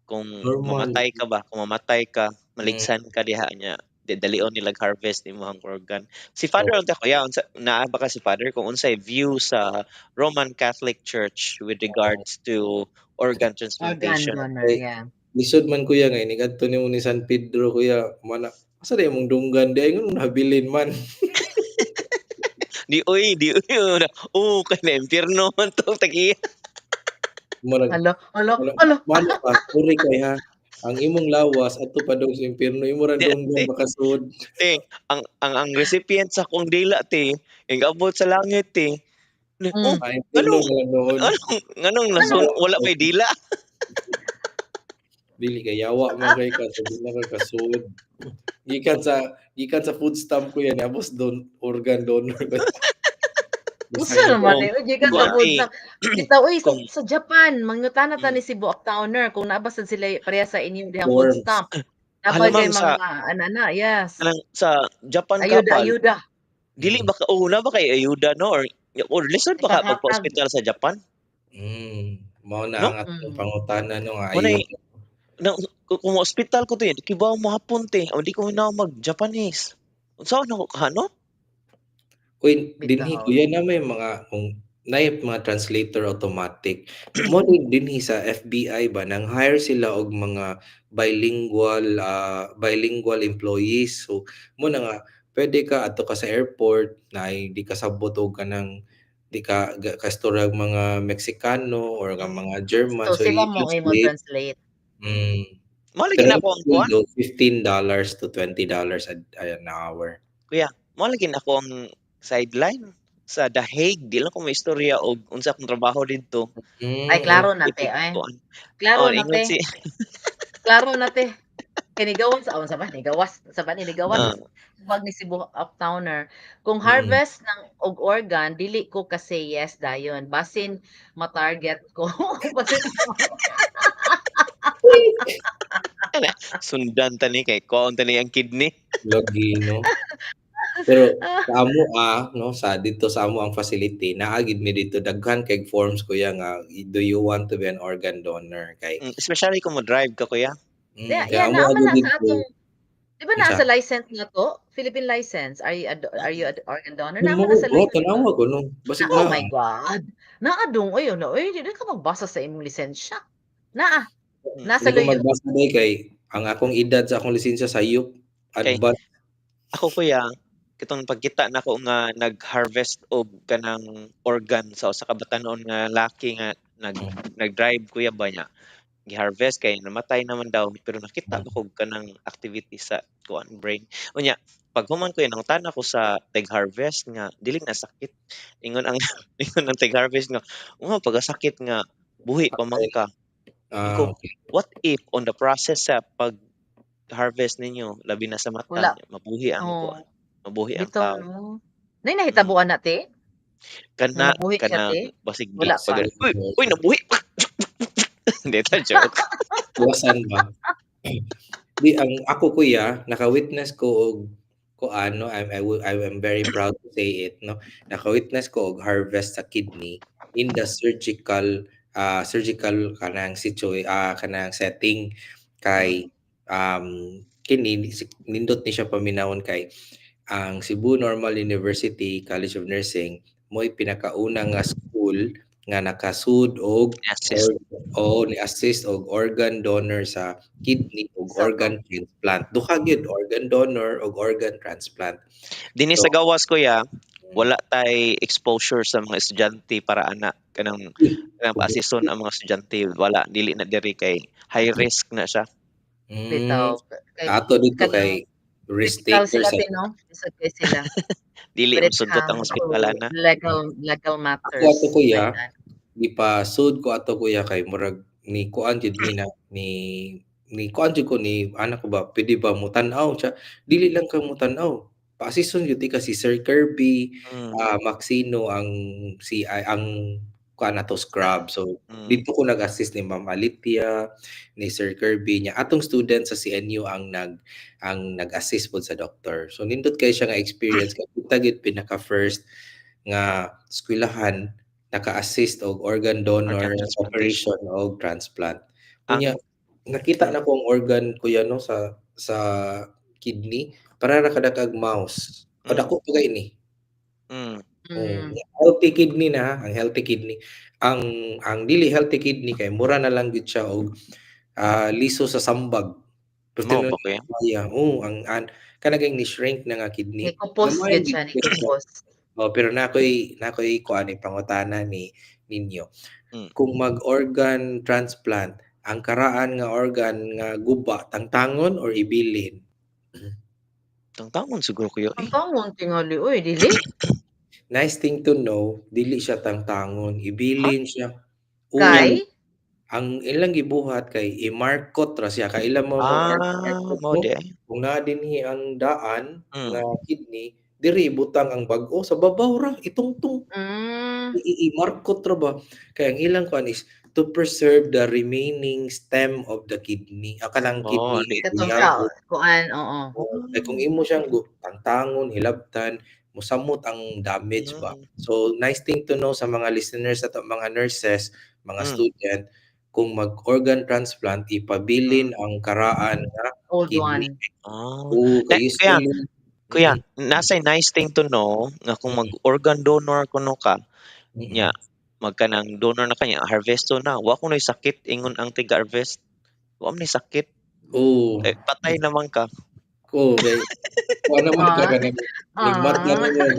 kung Normal. mamatay ka ba, kung mamatay ka, maligsan ka diha niya. Di dalion nila harvest imong organ. Si Father unta, kuya, unsa naa ba ka si Father kung unsay view sa Roman Catholic Church with regards to organ Organ transplantation? donor, Kay yeah. lisod man, kuya, nga inigadto nimo ni San Pedro, kuya, mana asa day imong dunggan di ay nganong nahabilin man? Di uy, di uy, oh, kay na impyerno man to tagiya. Murag Hala, hala, wala hala. mano ka, sorry kay ha. Ang imong lawas adto pa dong sa impyerno, imo ra Di dunggan te. makasud. Te, ang recipient sa akong dila, te, ing-abot sa langit, te. Oh, Ay, impyerno nganong na lang nuon. nganong nasun wala may dila? Dili kay yawa man kay ka, so di na ka kasud. Gikan sa food stamp, kuya, niabot don organ donor. Usa naman eh, uy, gikan sa Kuan, food te, stamp. Bitaw uy, sa, kung sa Japan, mangutana ta ni Cebu Uptowner kung naa ba sad sila pareha sa inyong dihang food Forms. stamp. Hala, Napay ma'am, kay sa mga ana-ana, yes. Kanang sa Japan Ayuda, kapal. Ayuda. Dili ba ka oh, na ba kay ayuda, no, or lisod ba ka Ipanghatag. magpa-ospital sa Japan? Mao na No? ang atong pangutana, no, nga Mo nay ayuda. Na kung mo-ospital ko, te, kibaw mo Hapon, te, o di ko na mag-Japanese. Unsaon nako ka, no? Uy, dinhi Bitaw. kuya na may mga kung naay mga translator automatic. Mo ni dinhi sa FBI ba nang hire sila og mga bilingual employees. So mo na nga pwede ka adto ka sa airport na ay di ka sabot og kanang di ka kastorya og mga Mexicano or nga mga German. So sila mo ay mo I-translate. Translate. Mao lagi Pero na ako ang kuan. sweldo $15 to $20 an hour. Kuya, mao lagi na ako ang sideline sa The Hague. Di lang ko maistorya og unsa akong trabaho didto. Ay, klaro na, te, ay. Kuan. Klaro Oh, na, ingon te. si Klaro na, te. Kay nigawas sa unsa ba nigawas sa ba ni nigawas wag ni Cebu Uptowner. Kung harvest ng og organ, dili ko kasi yes dayon. Basin ma-target ko. Basin Sundan ta ni kay kuhaon ta ni ang kidney. Lagi, no? Pero sa amo ah, no, sa dito sa amo ang facility, naa gid mi dito daghan kay forms, kuya, nga do you want to be an organ donor kay Especially kung mo-drive ka, kuya. Yeah, Kaya yeah, amo naa man agad na sa dito. atong. Di ba naa Unsa? sa license na to? Philippine license. Are you a organ donor? Naa Mo man na sa bro, license. Tanawa ko no. Basig Oh na. my God. Naa dong oy, ano oy, di ka magbasa sa imong lisensya. Naa. Nasa Hindi ko luyo. magbasa day kay ang akong edad sa akong lisensya sayop. Kay Advance. Ako, kuya, katong pagkita nako nga nag-harvest og kanang organ sa usa ka batan-on nga laki nga nag-drive, kuya, ba niya. Gi-harvest kay namatay naman daw pero nakita ko kanang activity sa kuan brain. Unya pag human ko nangutana ko sa tag-harvest nga dili na sakit. Ingon ang tag-harvest nga oh pagkasakit nga buhi pa man ka. Ah, Ko, okay. what if on the process sa pag harvest ninyo labi na sa mata Wala. mabuhi ang Oh. kuan, mabuhi ang Bitaw tao. No. Nay nahitabuan na, te? Kana Nabuhi siya, kanang te? basig Wala pa. pag uy, uy nabuhi. Hindi ta joke. Iwasan ba? Di ang ako, kuya, naka-witness ko og kuan, no, I am very proud to say it, no. Naka-witness ko og harvest sa kidney in the surgical kanang situa kanang setting kay kini nindot ni siya paminawon kay ang Cebu Normal University College of Nursing mo'y pinakauna nga school nga nakasud og Assist. Or, o ni assist og organ donor sa kidney ug Sa organ transplant. Duha gyud, organ donor ug organ transplant. Dinhi So sa gawas, kuya, wala tay exposure sa mga estudyante para ana kanang kanang paasison ang mga estudyante, wala, dili na diri kay high risk na siya. Bitaw kay Ato dito kanang kay risk critical taker sila sa te, no? Lisod kay sila. Dili When it mosugkot ang comes to ospital ana. legal Ako matters ato, kuya, like that. gipasud ko ato, kuya, kay murag ni kuan jud mi na ni kuan jud ko ni ana ko ba pwede ba mo tan-aw siya, dili lang ka mo tan-aw, paasison jud ka si Sir Kirby, Maxino ang si ay, ang kuan ato scrub. So dito ko nag-assist ni Ma'am Alitia, ni Sir Kirby niya atong student sa CNU ang nag-assist pod sa doctor. So nindot kay siya nga experience kay kita gid pinaka first nga eskwelahan naka-assist og organ donor Organ transplantation. operation og transplant. Ang Unya nakita na ko ang organ, kuya, no, sa kidney. Para ra kada kag mouse. O dako pa gani ni. Oh, healthy kidney na ha, ang healthy kidney. Ang dili healthy kidney kay mura na lang gyud siya og liso sa sambag. Pero Mao ba, kuya? Kaya, oh, ang kana ni shrink na nga kidney. Nikupos Gamay gyud siya, gyud siya. Nikupos. Oh, pero na ko'y kuan pangutana ni ninyo. Kung mag-organ transplant, ang karaan nga organ nga guba, tangtangon or ibilin? Tangtangon siguro, kuya, eh. Tangtangon tingali oy, dili? Nice thing to know, dili siya tangtangon, ibilin siya. Oo. Kay? Ang ilang gibuhat kay i-markot ra siya, kay ilang mo Ah, markot mao no? di ay. Kung naa dinhi ang daan nga kidney, diri ibutang ang bag-o sa babaw ra itungtong. I-markot ra ba? Kay ang ilang kuan is to preserve the remaining stem of the kidney. Ah, kanang Oh, kidney. Katong Niya. sa kuan, oo. Oo, kay kung imo siyang tangtangon, hilabtan, mosamot ang damage ba. So nice thing to know sa mga listeners ato, mga nurses, mga student, kung mag-organ transplant, ipabilin ang karaan nga Old kidney. one. Oo, kay Eh, kuya, usually kuya, nasa nice thing to know nga kung mag-organ donor kuno ka, nya magkanang donor na kanya, harvesto na, wa kuno'y sakit ingon ang tiga-harvest. Wa man sakit. Oo. Eh, patay naman ka. Oo, kay kuan naman ka kanang nigmat na naman.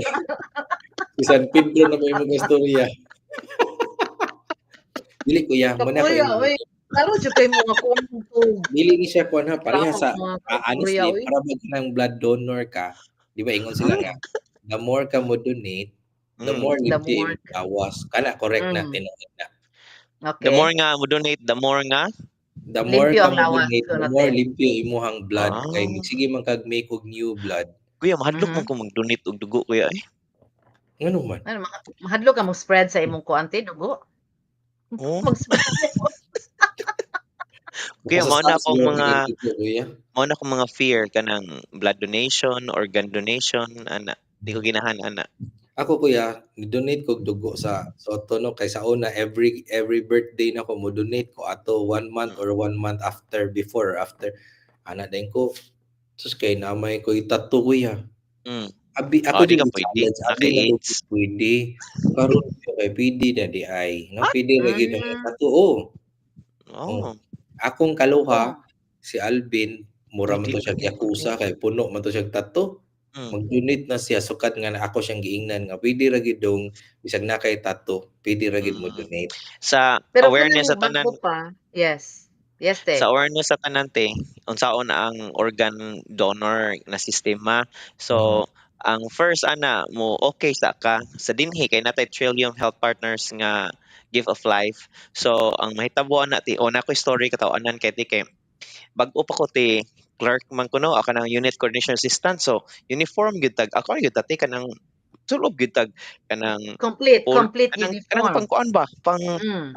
Si San Pedro na may mga istorya. Dili, kuya, mo na Kapuya, ko oy. Klaro jud kay mga kuan to. Dili ni siya kuan ha, pareha sa Mga istorya, honestly, oy. para mag ng blood donor ka, di ba ingon sila nga, the more ka mo donate, the more The limpyo more imong gawas. Kana correct na, tinuod na. The more nga mo donate, the more nga The more Limpyo ka ang mo lawas donate, ko the na, more te. limpyo imuhang blood kay sige man kag make og new blood. Kuya, mahadlok man Mhm. ko mag-donate og dugo, kuya, eh. Ngano man? Ano, mahadlok ka mo-spread sa imong kuan te, dugo? Oh. Mag-spread. Kuya, mao na Basta akong siguro mga dugo, kuya. Mao na akong mga fear kanang blood donation, organ donation, ana. Di ko ginahan ana. Ako, kuya, ni-donate kog dugo sa Sotto no, kay sa una every birthday nako mo donate ko ato 1 month or 1 month after, before or after ana din ko. Sus, kay namay ko tattoo, kuya. Abi ako Ah, di din ka pwede. challenge, abi Naka na AIDS. pwede. Karon kay pwede na di ay, no, pwede ra gyud ang tattoo. Oh. Oh. Akong kaluha si Alvin, mura man Pwede to siya ra gyud. yakuza kay puno man to siya tattoo. Mag-donate na siya sukat nga na ako siyang giingnan nga pwede ra gyud dong bisag na kay tattoo, pwede ra gyud mo donate. Sa Pero awareness kanang sa tanan bago pa, yes. Yes, te. Sa awareness sa tanan te, unsaon ang organ donor na sistema. So, ang first ana mo okay sa ka sa dinhi kay natay Trillium Health Partners nga Gift of Life. So, ang mahitabo ana ti, o na ko story kataw-anan kay ti kay bag-o pa ko ti, clerk man kuno ako nang unit coordination assistant. So, uniform gyud tag ako gyud ta ti, kanang sulob gyud tag kanang Complete, all, complete kanang uniform. pangkuan ba, pang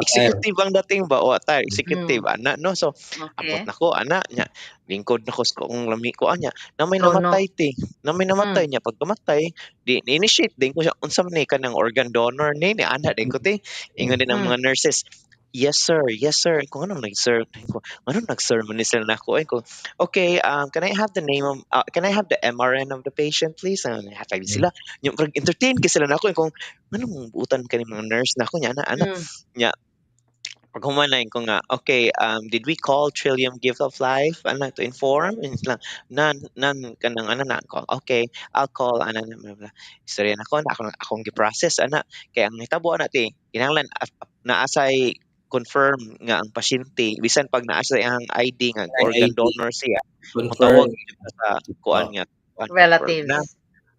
executive ang dating ba o attire executive ana no. So, abot nako ana nya, lingkod nako sa kung lami ko anya na may Ikaw, no? namatay ti, na may namatay niya. Pagkamatay di ni-initiate din ko siya, unsa man ni kanang organ donor ni ni ana din ko ti. Ingon din ang mga nurses, "Yes sir, yes sir." Kung ano nag-sir ko, ano nag-sir man ni sila nako eh. Ko, "Okay, can I have the name of, can I have the MRN of the patient, please?" Hatag sila. Yung parang entertain kay sila nako eh, kung anong buutan kani mga nurse nako niya ana ana. Nya pag human na ko nga, "Okay, did we call Trillium Gift of Life ana to inform?" And sila, "None, none," kanang ano na ko, "Okay, I'll call," ana na blah, blah. Istorya nako na akong akong gi-process ana kay ang nahitabo ana ti kinahanglan naa say confirm nga ang pasyente bisan pag naa sa iyang ID nga Ay, organ ID. donor siya, Confirm. motawag gyud ka sa kuan nga kuan, confirm Relatives. na.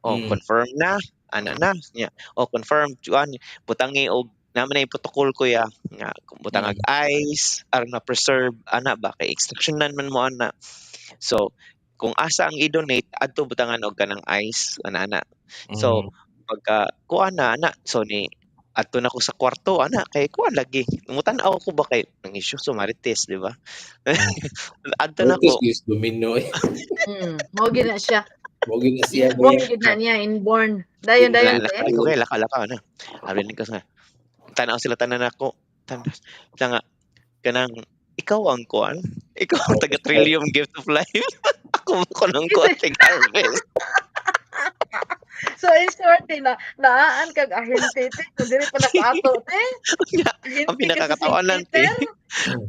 Oh, confirm na ana na nya. Oh, confirm kuan butangi og naman na protocol, kuya, nga butang og ice aron na preserve ana ba kay extractionan man mo ana. So kung asa ang i-donate adto butangan og kanang ice ana ana. So pagka kuan na ana, so ni adto na ko sa kwarto ana kay kuan lagi mutan-aw ko ba kay nang issue so marites, di ba? Adto na ko. Marites is domino eh. Mao gyud na siya. Mao gyud na siya, Inborn kuya. gyud na niya, inborn. Dayon, dayon, Laka, te. ko kay laka laka na. Abi ni ko sa tan-aw sila tanan nako. Tan nga kanang ikaw ang kuan, ikaw ang taga Trillium Gift of Life. Ako ko nang kuan harvest. So in short, eh, na naaan kag ahente te kung diri pa nakato te. Ang Ahente ka sa St. pinakakatawanan te, Peter.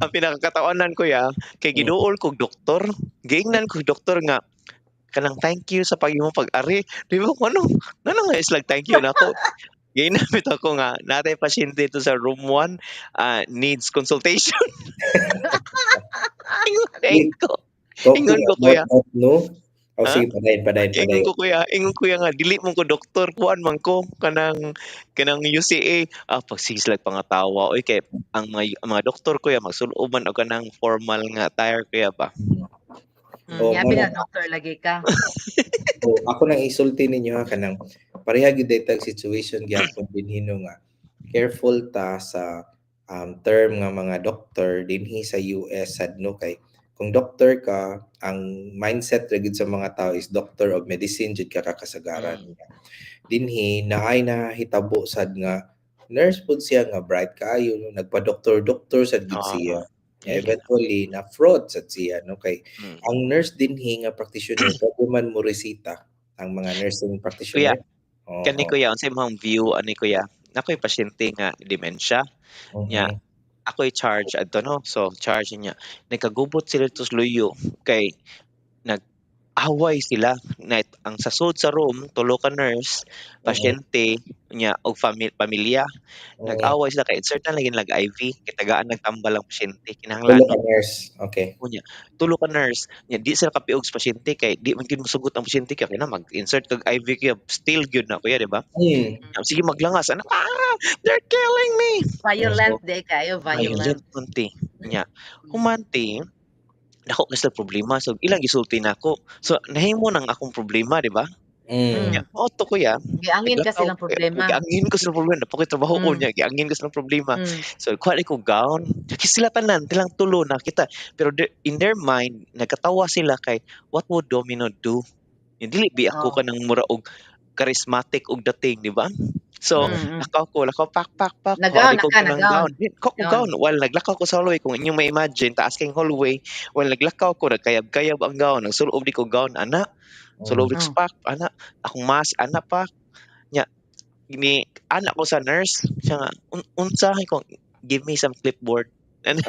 Ang pinakakatawanan kuya, kay giduol kog doktor. Giingnan kog doktor nga kanang thank you sa pag-imong pag-ari. Di ba ko ano? Ngano nga is like thank you nako. Giingnan bitaw ko nga natay pasyente dito sa room 1, needs consultation. Ingon ko. Talking Ingon ko, about kuya. that, no? Oh, Ha? sige, padayon, padayon, Ingon padayon. ko, kuya, ingon kuya nga dili man ko doktor, kuan man ko kanang UCA. Ah, pag sige sila pangatawa oy, kay ang mga doktor kuya magsul-ob man og kanang formal nga attire kuya ba. Oh, Yabi mo na doktor lagi ka. Oh, ako nang isulti ninyo ha, kanang pareha gyud tag situation gyapon dinhi no, nga careful ta sa term nga mga doktor dinhi sa US sad no, kay kung doktor ka, ang mindset ra gyud sa mga tao is doctor of medicine jud ka kakasagaran. Dinhi naay nahitabo sad nga nurse pud siya nga bright kaayo no, nagpa-doctor doctor sad gyud siya. Eventually na fraud sad siya no, kay ang nurse dinhi nga practitioner pwede man mo resita, ang mga nursing Kuya, practitioner. Oo. Kani kuya, unsay imong view ani kuya? Nakoy pasyente nga dementia. Nya ako'y charge adto no. So charge niya. Nagkagubot sila to luyo kay nag-away sila na ang sa sud sa room tulo ka nurse, pasyente nya og pamilya. Nag-away sila kay insert na lagi nila IV kay tagaan nagtambal ang pasyente kinahanglan. Tulo ka nurse, okay. Unya, tulo ka nurse, nya di sila kapiog sa pasyente kay di man gyud mosugot ang pasyente kay na mag-insert kag IV kuya, still gyud na kuya, di ba? Sige maglangas ana, "Ah, they're killing me." Violent di kayo, violent. Violent man te. Nya, human te, dako na sila problema so ilang gisulti nako. So nahimo nang akong problema, di ba? Nya, mao to kuya. Giangin ka Naglakaw silang problema. Giangin ko silang problema, napokoy trabaho niya, giangin ko silang problema. So kuha ko gown, kay sila tanan, tilang tulo na kita. Pero in their mind, nagkatawa sila kay what would Domino do? Yung dili bi ako kanang mura og charismatic og dating, di ba? So, lakaw ko, lakaw, pak, pak, pak. Nag-gown Kuha ko na ka, kanang nag-gown. gown. Kuha ko Gown. gown. While naglakaw ko sa hallway, kung inyong ma-imagine, taas kayong hallway, while naglakaw ko, nagkayab-kayab ang gown, nagsulob di ko gown, ana. Sulob di ko pak, ana. Akong mask, ana pa. Nya, ni ana ko sa nurse, siya nga, "Unsa ko, give me some clipboard." Ano?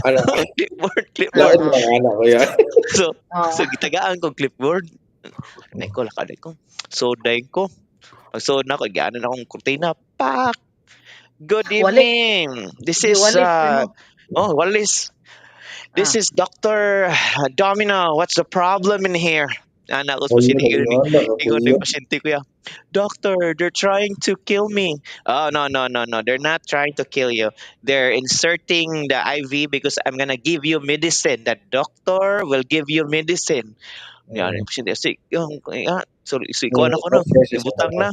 Ano? Clipboard, clipboard. Lain mga anak ko yan. So, gitagaan ko clipboard. Nay ko, lakad ko. So, dayon ko. Pag so na ako, gianan akong kurtina. Pak! "Good Walis. evening. This is, Giwalis, ano? Oh, walis. This is Dr. Domino. What's the problem in here?" Ana ko sa pasyente, ingon ni pasyente kuya, "Doctor, they're trying to kill me." "Oh, no, no, no, no. They're not trying to kill you. They're inserting the IV because I'm gonna give you medicine. The doctor will give you medicine." Yan, yung pasyente, si, yung, so, ikaw na ko no, ibutang na.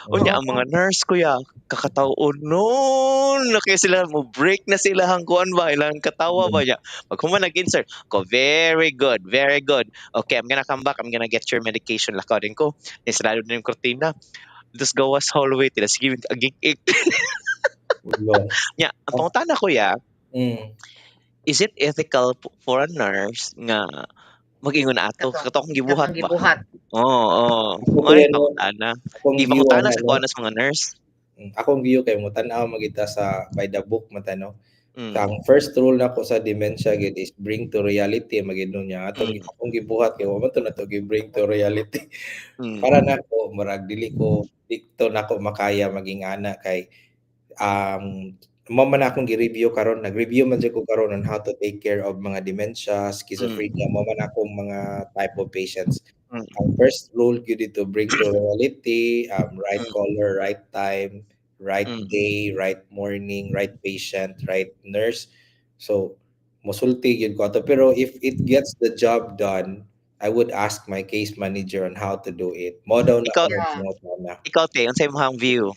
Unya, ang mga nurse kuya, kakataon noon, na kaya sila mo break na sila hang kuan ba, ilang katawa ba niya. Pag human nag-insert, ko, "Very good, very good. Okay, I'm gonna come back, I'm gonna get your medication." Lakaw din ko. Nisarado na yung kurtina. Tapos gawas hallway, tila, sige, agik-ik. Nya, ang pangutana kuya, is it ethical for a nurse nga mag-ingon ato? Kato. Kato akong gibuhat Katong ba? gibuhat. Oo. Ako, Ano kuya, yung no, pangutana? akong Di view pangutana ana, sa no? kuan sa mga nurse. Akong view kay mo tan-aw magita sa by the book matano. Ang first rule nako sa dementia gid is bring to reality magid no niya. Atong akong gibuhat kay wa man to nato gi-bring to reality. Para nako murag dili ko dito nako makaya maging ana kay mao man akong gi-review karon, nag-review man jud ko karon on how to take care of mga dementia, schizophrenia, mao man akong mga type of patients. Ang first rule gyud dito, bring to reality, right color, right time, right day, right morning, right patient, right nurse. So mosulti gyud ko ato, pero if it gets the job done, I would ask my case manager on how to do it. Mo daw na Ikaw, ako Yeah. mangutana. Ikaw te, unsay imong view?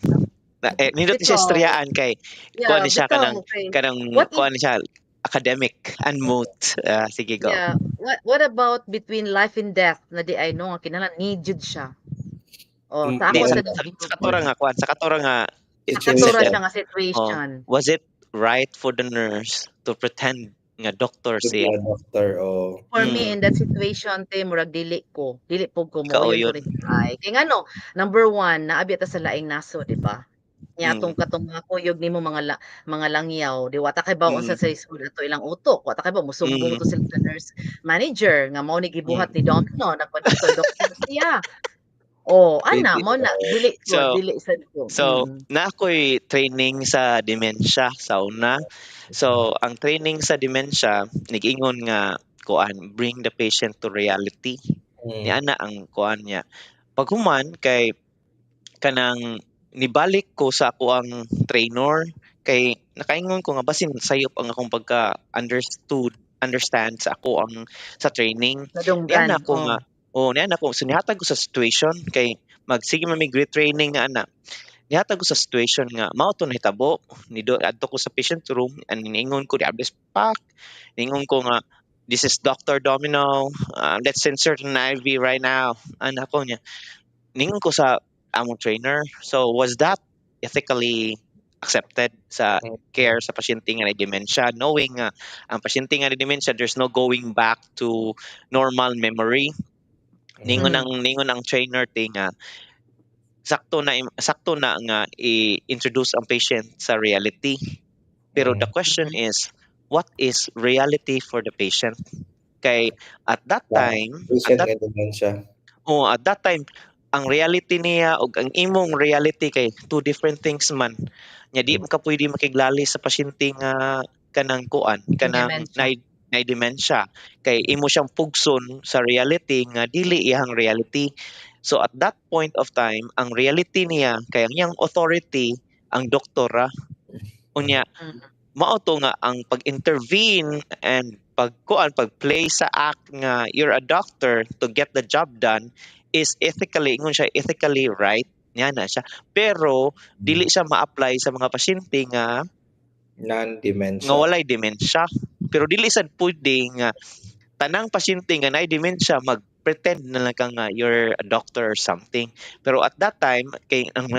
Na, eh, nindot ni siya Bitaw. istoryaan kay Yeah, kuan ni siya bitaw, kanang kanang What if kuan ni siya academic unmute. Ah, sige, go. Yeah, what about between life and death na di ay no nga kinahanglan need jud siya? Oh, sa Di, ako sa, sa sa katura nga kuan, sa katura nga Sa katura incident. siya nga situation. Oh, was it right for the nurse to pretend Nga doctor To be siya. a doctor, oh. For me, in that situation te, murag dili ko, dili pud ko Ikaw mo-uyon ko yun. ni ay kay ngano, number 1, naa biya ta sa laing nasod, di ba? Nya atong katong mga kuyog nimo mga langyaw, di wa ta kahibaw unsa sa isod ato ilang utok, wa ta kahibaw mosumbong to sila sa nurse manager nga mao ni gibuhat ni Domino, nagpa-doctor doctor siya. Oh, ana Pwede, mao na oo. dili ko, So dili sad ko. so naa ko'y training sa dementia sa una. So ang training sa dementia nag-ingon nga kuan, bring the patient to reality. Niana ang kuan niya. Paghuman kay kanang nibalik ko sa akoang trainer kay nakaingon ko nga basin sayop ang akong pagka understood understand sa ako ang sa training. Nadunggan, Niana ko oh. nga oh, niana ko, so nihatag ko sa situation kay magsige man mig retraining nga ana. Nihatag ko sa situation nga mao to nahitabo ni do adto ko sa patient room and niingon ko, di pak niingon ko nga, "This is Dr. Domino, let's insert an IV right now." Ana ko niya, ningon ko sa among trainer, so was that ethically accepted sa care sa pasyente nga may dementia, knowing nga ang pasyente nga may dementia, there's no going back to normal memory? Ningon ang ningon ang trainer ti nga sakto na nga i-introduce ang patient sa reality, pero the question is, what is reality for the patient? Kay at that time at Patient that nga dementia. Oh, at that time ang reality niya ug ang imong reality kay two different things man. Nya di man ka pwede makiglali sa pasyente nga kanang kuan, kanang Dementia. Naay dementia kay imo siyang pugson sa reality nga dili iyang reality. So at that point of time, ang reality niya kay ang iyang authority ang doktor ra. Unya mao to nga ang pag-intervene and pagkuan, pag-play sa act nga you're a doctor to get the job done is ethically, ingon siya, ethically right niya na siya, pero dili siya ma-apply sa mga pasyente nga Non-dementia. Nga walay dementia. Pero dili sad pwede nga tanang pasyente nga naay dementia mag-pretend na lang ka nga you're a doctor or something. Pero at that time kay ang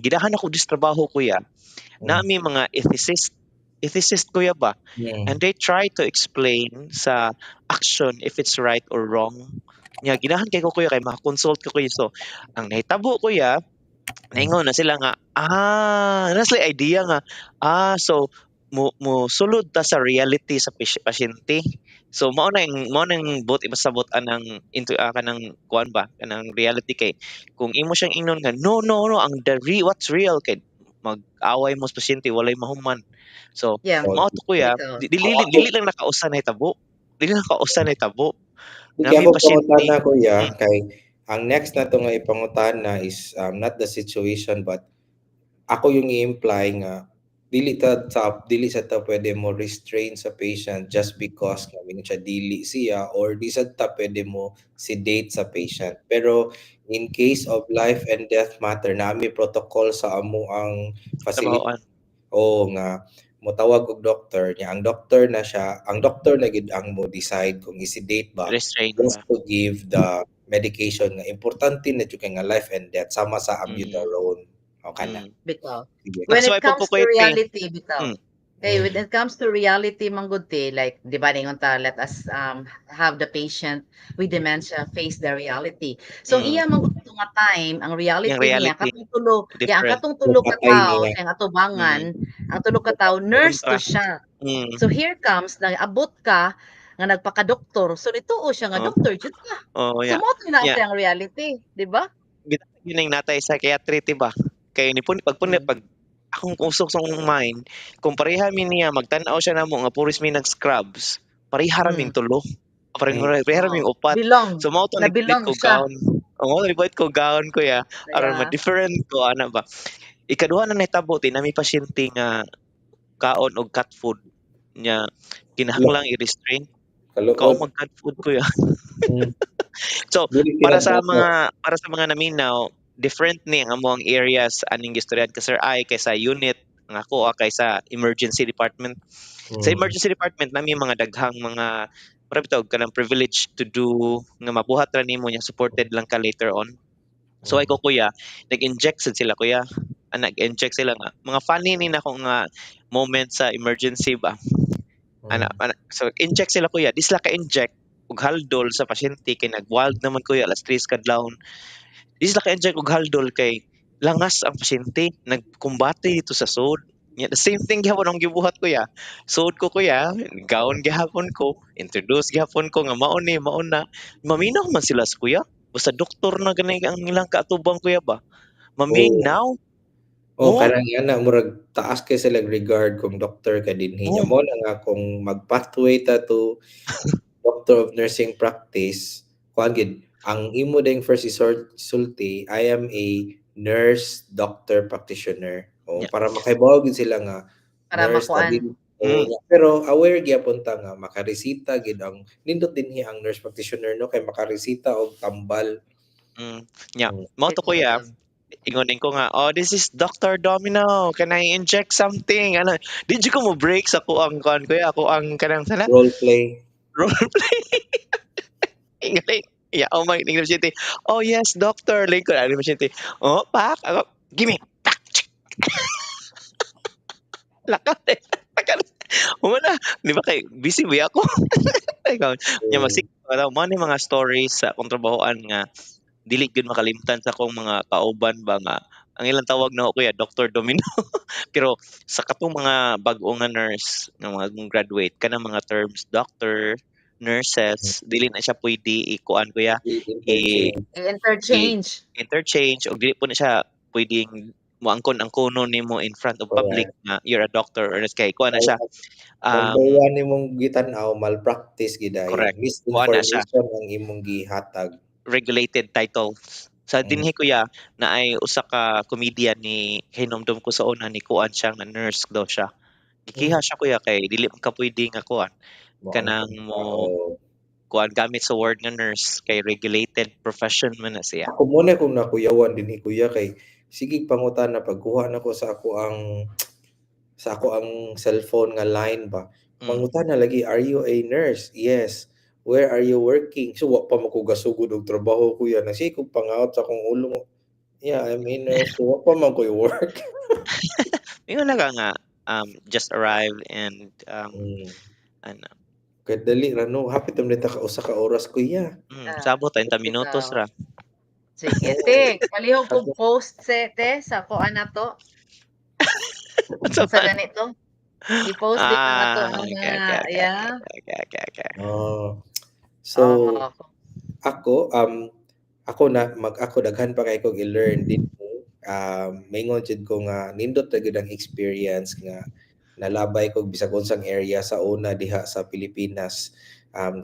gidahan ako dis trabaho, kuya, nami mga ethicist, kuya, ba, and they try to explain sa action if it's right or wrong. Nya ginahan kay ko, kuya, kay maka-consult ko, kuya. So ang nahitabo, kuya, naingon na sila nga na sila idea nga so mo sulod ta sa reality sa pasyente. So mao na yung buot ipasabot anang into kanang kuan ba, kanang reality, kay kung imo siyang ingnon nga no, no, no, ang the re what's real, kay mag-away mo sa pasyente, walay mahuman. So mao to, kuya. Bitaw. Dili dili lang nakausa nahitabo, dili lang kausa nahitabo. Di Nami kay ako pasyente. pangutana, kuya, kay ang next na to nga ipangutana is not the situation but ako yung i-imply nga dili sa ta pwede mo restrain sa patient just because nga mingon siya dili siya or di sad ta pwede mo sedate sa patient. Pero in case of life and death matter, nami protocol sa amo ang facility Trabahoan. O nga motawag og doctor niya, ang doctor na siya, ang doctor na gid ang mo decide kung i-sedate ba Restrain just ba. To give the medication nga importante na jud kay nga life and death, sama sa amiodarone o kana. Bitaw. Sige. When That's it why po comes ko to kuya, te. reality, bitaw. Hey, when it comes to reality, man gud te, like, di ba, ningon ta, let us have the patient with dementia face the reality. So, iya man gud nga time, ang reality Yung niya, reality. Katong tulo, yeah, ang Different. katong tulo ka Patay tawo, niya. Ang atubangan, ang tulo ka tawo, nurse to Kontra. Siya. So, here comes, naabot ka, nga nagpaka-doktor. So, nituo siya nga doktor, jud ka. Oh, So, yeah. mao to na siyang reality, di ba? Bitaw yun ang natay psychiatry, ba? Kay ni pun pag pun pag akong usok sa akong mind, kung pareha mi niya magtan-aw siya namo nga puris mi nag-scrubs, pareha ra ming tulo. Pareha ra ming upat. Belong. So mao to Na ni belong ko siya. Gown. Oo, ni ko gown, kuya. Aron ma-different ko ana ba. Ikaduha na nahitabo ti nami pasyente nga kaon og cat food nya kinahanglang i-restrain. Kaluod. Kaon mag cat food, kuya. So Dili para sa kinadako. Mga para sa mga naminaw, different ni ang among areas aning gistoryan ka Sir I kaysa unit, ang ako kaysa emergency department. Sa emergency department nami mga daghang mga mura bitaw kanang privilege to do nga mabuhat ra nimo nya supported lang ka later on. So ay ko, kuya, nag-inject sad sila, kuya. Nag-inject sila nga mga funny ni nako nga moment sa emergency ba. Ana ana so inject sila, kuya, di sila ka-inject og haldol sa pasyente kay nag-wild naman, kuya, alas 3 kadlawon. Di sila ka-inject og haldol kay langas ang pasyente, nagkumbate dito sa sud. Yeah, the same thing gihapon ang gibuhat, kuya. Sud ko, kuya, gown gihapon ko, introduce gihapon ko nga mao ni, mao na. Maminaw man sila sa kuya. Basta doktor na gani ang ilang kaatubang, kuya, ba. Maminaw. Oh, Oh. Kanang ana murag taas kay sila regard kung doktor ka dinhi. Nya mo na nga kung mag-pathway ta to Doctor of Nursing Practice, kuan gid ang imo ding first isulti, "I am a nurse doctor practitioner." Oh, para makaibaw gid sila nga Para nurse ta makuan. Din. Oh, pero aware gyapon ta nga makaresita gid ang nindot dinhi ang nurse practitioner, no, kay makaresita og tambal. Nya, mao to, kuya. Ingon din ko nga, "Oh, this is Dr. Domino. Can I inject something?" Ano, di jud ko mo break sa kuang kuan, kuya, ako ang kanang sana Role play. Role play. Ingay. Yeah, oh my, ingay siya, "Oh yes, doctor." Like ko ano siya, "Oh, pak, ako, give me." Pak. Lakat eh. Lakat. Wala, di ba kay busy ba ako? Ikaw, nya masik mo ni mga stories sa akong trabahoan nga dili gyud makalimtan sa akong mga kauban ba nga ang ilang tawag na kuya, Dr. Domino. Pero sa katong mga bag-o nga nurse nga mga graduate kanang mga terms doctor, nurses, dili na siya pwede ikuan, kuya, I-interchange. I-interchange. I-interchange og dili po na siya pwedeng moangkon-angkonon nimo in front of public nga you're a doctor or nurse kay kuan na siya. Number one nimong gitan-aw, malpractice gid dayon. Correct. Kuan na siya. Misinformation ang imong gihatag. Regulated titles. Sa dinhi, kuya, naay usa ka comedian ni hinumdum ko sa una ni kuan siya nga nurse daw siya. Gikiha siya, kuya, kay dili man ka pwede nga kuan kanang mo kuan gamit sa word nga nurse kay regulated profession man na siya. Ako muna kung nakuyawan dinhi, kuya, kay sige pangutana pagkuha nako sa ako ang cellphone nga line ba. Pangutana lagi, "Are you a nurse?" "Yes." "Where are you working?" So wa pa man ko gasugod og trabaho, kuya, na sige kog pangaot sa akong ulo mo. "Yeah, I'm a nurse." So wa pa man ko'y work. Ingon lang ka nga just arrived and ano. Kay dali ra, no, hapit naman ta ka usa ka oras, kuya. Ah, Sabot 30 minutos bitaw. Ra. Sige, te, palihog kog post se te sa kuan na to. Unsa Sa man? ganito. I-post din na ato Ah, ang okay, mga yeah. okay. Oh. So ako na mag ako daghan pa kay kog i-learn dinhi. Maingon jud ko nga nindot ra gyud ang experience nga nalabay kog bisag unsang area sa una diha sa Pilipinas.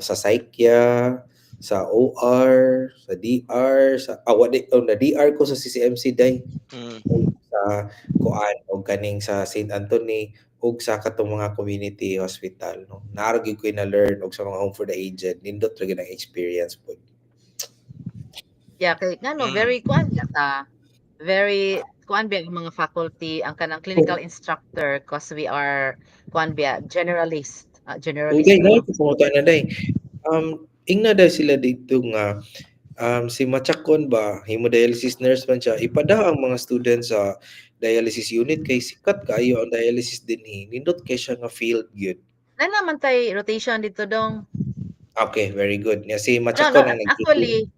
Sa Psychia, sa OR, sa DR, sa wa di oh, na DR ko sa CCMC day. Sa kuan og kaning sa St. Anthony ug sa katong mga community hospital, no. Naa ra gyud ko'y na-learn og sa mga home for the aged, nindot ra gyud ang experience pod. Yeah, kay ngano very kuan ta, very kuan biya ang mga faculty, ang kanang clinical instructor, 'cause we are kuan biya, generalist, generalist Uday, ba, no? na day. Ingna daw sila dito nga si Machakon ba, hemodialysis nurse man siya, ipada ang mga students sa dialysis unit kay sikat kaayo ang dialysis dinhi. Nindot kay siya nga field gyud. Na naman tay rotation dito dong. Okay, very good. Nga si No, Machakon no, ang nag actually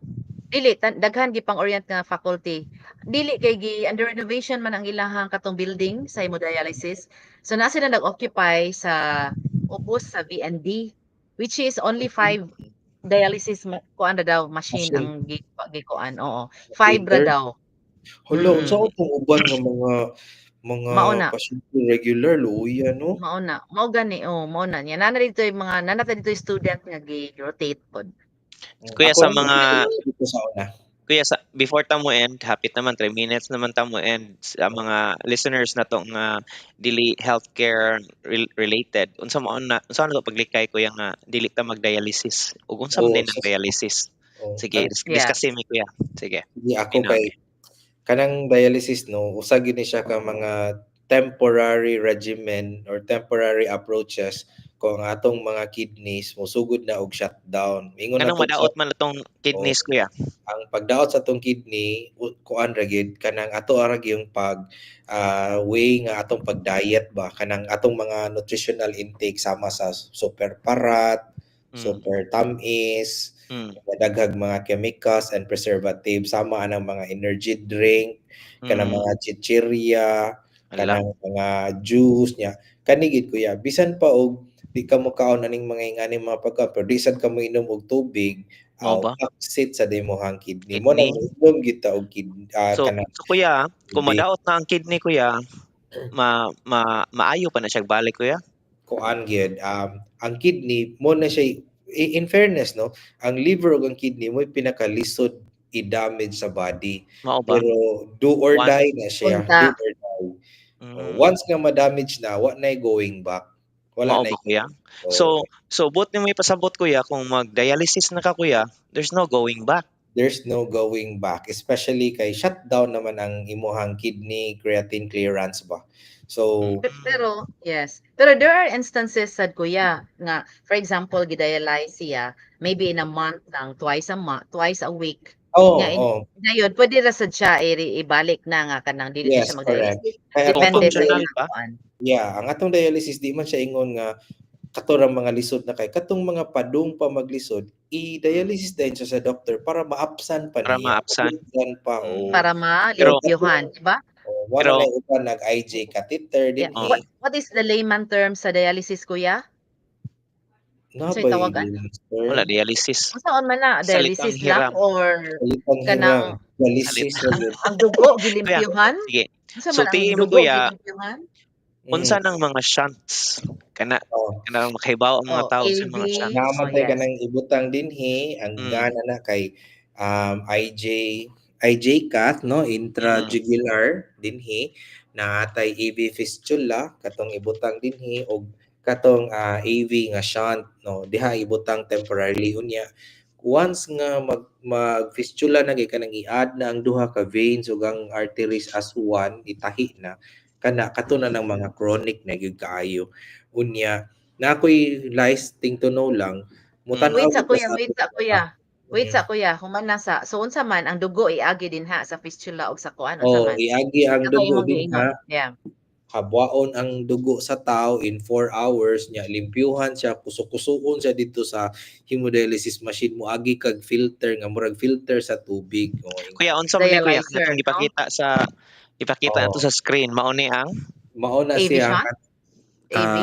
dili daghan gipang-orient nga faculty. Dili kay gi under renovation man ang ilahang katong building sa hemodialysis. So naa sila nag-occupy sa ubos sa VND, which is only 5 dialysis kuan ra daw machine Machine. Ang gikuan, oo. 5 ra Catheter? daw. Hala, unsa atong uban nga mga Mao na. pasyente regular luoya, no? Mao na. Mao gani, oh, mao na. Nya naa na dito yung mga naa na dito student nga gi-rotate pod. Kuya Ako sa lang mga dito sa una. Kuya, sa before ta mo end, hapit naman 3 minutes naman ta mo end, sa mga listeners nato nga dili healthcare related, unsa mo na unsa na to paglikay, kuya, nga dili ta mag-dialysis ug unsa man Oh, din ang dialysis? Oh, Sige, discuss mi, kuya. Sige. Sige, ako Minaw. kay kanang dialysis, no, usa gyud ni siya ka mga temporary regimen or temporary approaches. Kung ang atong mga kidneys mosugod na og shutdown. Ingon Nganong nato madaot man atong kidneys, kuya? Ang pagdaot sa atong kidney, kuan ra gyud, kanang ato ra gyud yung pag way nga atong pag-diet ba, kanang atong mga nutritional intake sama sa super parat, super tamis, daghag mga chemicals and preservatives, sama anang mga energy drink, kanang mga chichirya, Ala. Kanang mga juice nya. Kani gid, kuya, bisan pa og di ka mokaon aning mga inganing mga pagkaon, pero di sad ka moinom og tubig, Mao aw ba? toxic sa imong kidney. Mo na Kidney. Moinom gyud ta og So kanang so kuya, kung tubig. Madaot na ang kidney, kuya, ma ma maayo pa na siya balik, kuya? Kuan gyud, ang kidney mo na siya, in fairness, no, ang liver ug ang kidney mo'y pinakalisod i-damage sa body. Mao ba? Pero do or One die na siya, Unta. Do or die. Oh, once nga ma-damage na, wa nay going back. Wala Mao nay ba, kuya? Oh. So buot nimo ipasabot, kuya, kung mag-dialysis na ka, kuya, there's no going back. There's no going back, especially kay shutdown naman ang imuhang kidney creatinine clearance ba. So Pero yes. Pero there are instances sad, kuya, nga for example gidialyze siya maybe in a month lang, twice a month, twice a week. Nga dayon pwede ra sad siya ibalik na nga kanang dili Yes, siya correct. mag-dialysis. Kaya Kung Depende sa functional iyang pa? Kuan. Yeah, ang atong dialysis di man siya ingon nga kato ra mga lisod na kay katong mga padung pa maglisod, i-dialysis din siya sa doctor para maapsan pa Para niya. maapsan. Maapsan pa, oo. Para malimpyuhan, di ba? Oh, wala na uban nag IJ catheter din eh. What is the layman term sa dialysis, kuya? Na Unsay ba tawagan? yun, sir? Wala dialysis. Unsaon man na, Salitang dialysis lang hiram. or Salitang kanang hiram. Dialysis ra gyud. Ang dugo gilimpyuhan? Sige. Unsa man ang Sultihi mo, dugo kuya. Gilimpyuhan? Unsa nang mga shunts? Kana kanang makahibaw ang mga Oh, tao sa mga AV. shunts. Naa man Oh, tay yes. kanang ibutang dinhi ang gana na kay IJ IJ cath, no, intrajugular dinhi, naatay AV fistula katong ibutang dinhi og katong AV nga shunt, no, diha ibutang temporarily. Unya once nga mag fistula na gyud, kanang i-add na ang duha ka veins ug ang arteries as one, itahi na kana kato na ng mga chronic na gyud kaayo. Unya na ako'y last thing to know lang, mutan-aw Wait sa ko kuya, sa wait sa kuya. Wait sa kuya, human na sa. So unsa man ang dugo iagi dinha sa fistula og sa kuan, unsa Oh, man? iagi ang Kato dugo imong giingon. dinha. Habwaon ang dugo sa tao in 4 hours nya, limpyuhan siya, kusok-kusuon siya dito sa hemodialysis machine, moagi kag filter nga murag filter sa tubig. Oh, Kuya, unsa man ni, kuya, Dialyzer, katong no? ipakita nato sa screen, mao ni ang Mao na AV siya. Shunt? AV?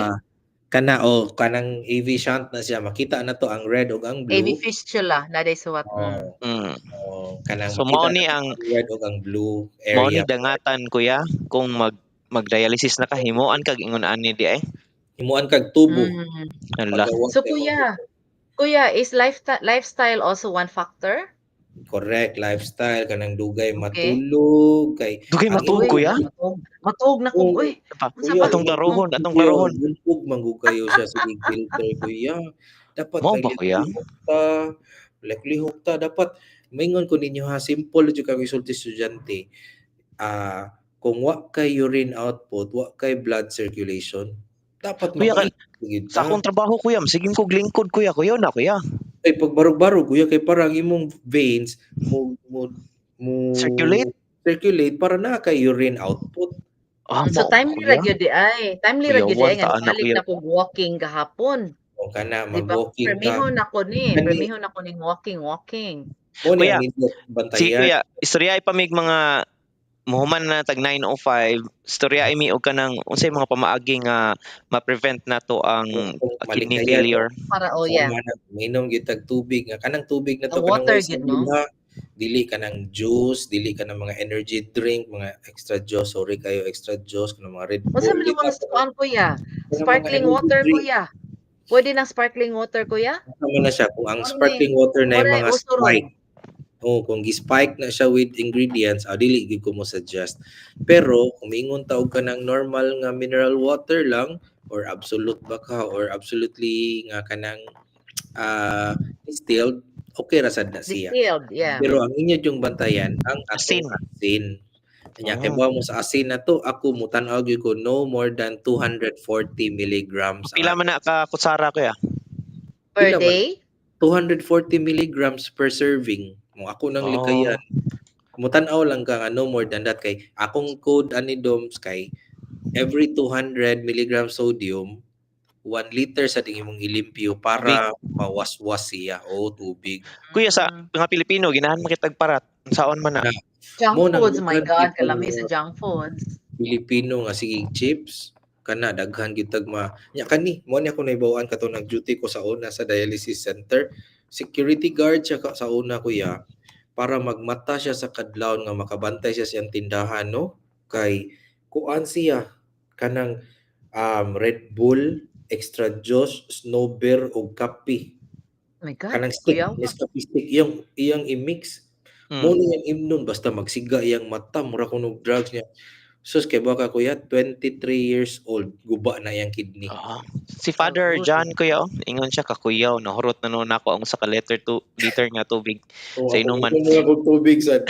Kana o kanang AV shunt na siya, makita na to ang red ug ang AV blue. Fistula na day suwat. Oh. Oh, kanang So makita mao ni na ang ang red ug ang blue Mao ni area. Dangatan, kuya, kung mag dialysis na ka, himuan kag ingon ani di ay. Himuan kag tubo. Hala. Pagawas So kay kuya, is lifestyle also one factor? Correct, lifestyle, kanang dugay matulog kay Dugay ang matulog, Uy, kuya? Matug, matug na ko, Oo. uy. Pa, Unsa Kuya, pa? atong laruhon, atong laruhon. Lupog man gud kayo siya sige filter, kuya. Dapat Mao ba, kuya? naglihok ta, lihok ta dapat maingon ko ninyo ha, simple jud kay isulti estudyante. Kung wa kay urine output, wa kay blood circulation, dapat Kuya, makaigid sa ka. akong trabaho, kuya, sige kog lingkod, kuya, kuya na, kuya. Ay, pagbarog-barog, kuya, kay parang imong veins mo Circulate? Circulate para na kay urine output. Ah, So mao ba, timely ra kuya? gyud di ay. Timely ra gyud di ay Kuyawan nga ta ana, balik kuya. Na kog walking gahapon. O kana Di ba? mag-walking ka. Permihon ako ni, Kani permihon ako ning walking walking. Mo ni Kuya, ang nindot sige bantayan. kuya, istorya pa mig mga muhuman na tag 9:05, istorya mi og kanang unsay mga pamaagi nga ma-prevent nato ang Kung kidney malikayan, failure. Para oh yeah. Sama na minom gyud tag tubig nga kanang tubig na to Ang kanang water way gyud, no? ha, dili kanang juice, dili kanang mga energy drink, mga extra juice, sorry kayo extra juice, kanang mga Red Unsa Bull, man di ang mga ba? kuan, kuya? Kanang mga Sparkling energy water, drink. Kuya. Pwede nang sparkling water, kuya? Tama na siya kung ang Ano ni? sparkling water na yung Wala mga uso ron. spike. Oh, kung gi-spike na siya with ingredients, dili gyud ko mo suggest. Pero kung miingon ta og kanang normal nga mineral water lang or absolute ba ka or absolutely nga kanang distilled, okay ra sad na siya. Distilled, yeah. Pero ang inyo yung bantayan ang atong Asin. Asin. Nya kay mo sa asin na to, ako mutan-aw gyud ko no more than 240 milligrams. Pila man na ka kutsara, kuya? Per Pila man? day? 240 milligrams per serving. Mo ako nang likayan. Mutan-aw lang ka nga no more than that kay akong code ani Doms kay every 200 milligrams sodium, 1 liter sa tingin mong ilimpyo para mawaswas siya o tubig. Kuya, sa mga Pilipino ginahan man kitag parat. Unsaon man na? Junk Mo nang foods, my daghan God, gyud kalami sa mga junk foods. Pilipino nga sige chips kana daghan gyud tag ma nya kani mo ni ako nahibaw-an kato nag-duty ko sa una sa dialysis center, security guard siya ka, sa una, kuya, para magmata siya sa kadlawon nga makabantay siya sa iyang tindahan, no, kay kuan siya kanang Red Bull, Extra Joss, Snow Beer ug kape. Oh my God, Kanang stick, kuyaw. Nescafe stick iyang iyang i-mix. Mo ni iyang imnon basta magsiga iyang mata, mura kunog drugs niya. Sus, kay baka, kuya, 23 years old guba na iyang kidney. Ah. Si Father Good. John, kuya, oh, ingon siya kakuyaw nahurot na nuon nako ang usa ka liter to liter nga tubig Oh, sa ako inuman. mo akong tubig sad.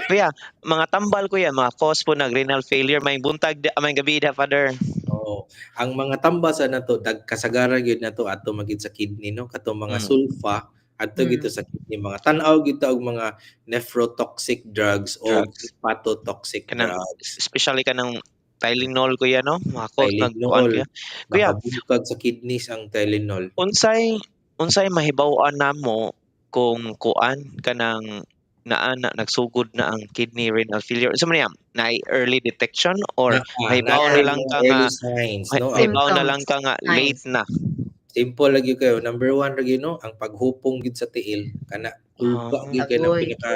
Kuya, mga tambal, kuya, mga cause po nag renal failure may buntag may gabi da, Father. Oo. Ang mga tambal sa nato dag kasagaran gyud nato ato magid sa kidney, no, katong mga sulfa adto gito sa kidney, mga tan-aw gyud ta og mga nephrotoxic drugs o Drugs. Hepatotoxic Kanang drugs. Especially kanang Tylenol, kuya, no? Mga cause nag kuan, Tylenol. kuya. Kuya, Makabungkag sa kidneys ang Tylenol. Unsay unsay mahibaw-an namo kung kuan kanang naa na nagsugod na ang kidney renal failure? Unsa man niya? Naay early detection or Naa, mahibaw naa na lang ka nga early signs, no? Ang mahibaw na lang ka nga Symptoms. late na? Simple lagi kayo. Number one lagi, no, ang paghupong gid sa tiil kana kulba gyud kay nang Agoy. Pinaka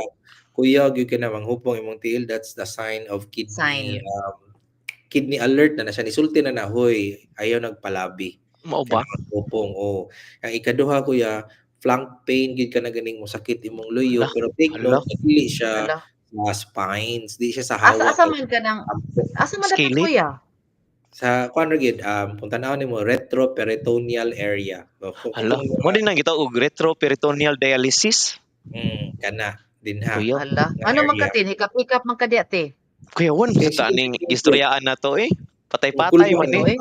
kuyaw gyud kay na manghupong imong tiil, that's the sign of kidney Sign. Kidney alert na na siya, nisulti na na, "Hoy, ayaw nagpalabi." Mao ba? Kanang maghupong, oh. Ang ikaduha, kuya, flank pain gyud ka na ganing mosakit imong luyo, Hala, pero take hala. note dili siya Hala. sa spines, di siya sa Asa hawa asa kay man ka nang tampok. Asa man dapat, Skillet? kuya? Sa kuan ra gyud, kung tan-awon nimo, retroperitoneal area. So, Hala, katong mo mga din nang gitawag og retroperitoneal dialysis? Kana dinha Kuya. Hala, nga ano man area. ka tin, hikap-hikap man ka diya te. Kuya, wan Kay sa sige, aning sige. istoryaan na to eh. Patay-patay Kulba man Oy, eh.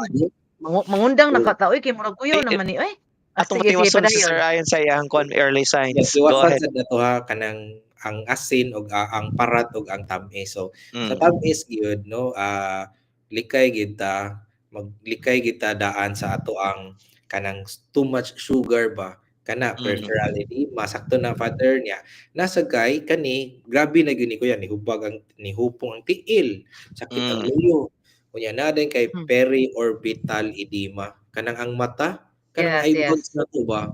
mangundang na Oh. ka ta oy kay murag kuyaw Eh, eh, naman ni oy. Ah, atong sige sige patiwason si padayon. Sir ayon sa iyang kuan early signs. Yes, Go iwasan ahead. sad nato ha kanang ang asin ug ang parat ug ang tam-is. So sa tam-is gyud, no, likay gyud ta, maglikay gyud ta daan sa ato ang kanang too much sugar ba kana peripheral edema, sakto na, Father, niya nasa kay kani grabe na gyud ni kuya, nihubag ang nihupong ang tiil, sakit ang luyo, unya na din kay periorbital edema, kanang ang mata, kanang eyebags na to ba.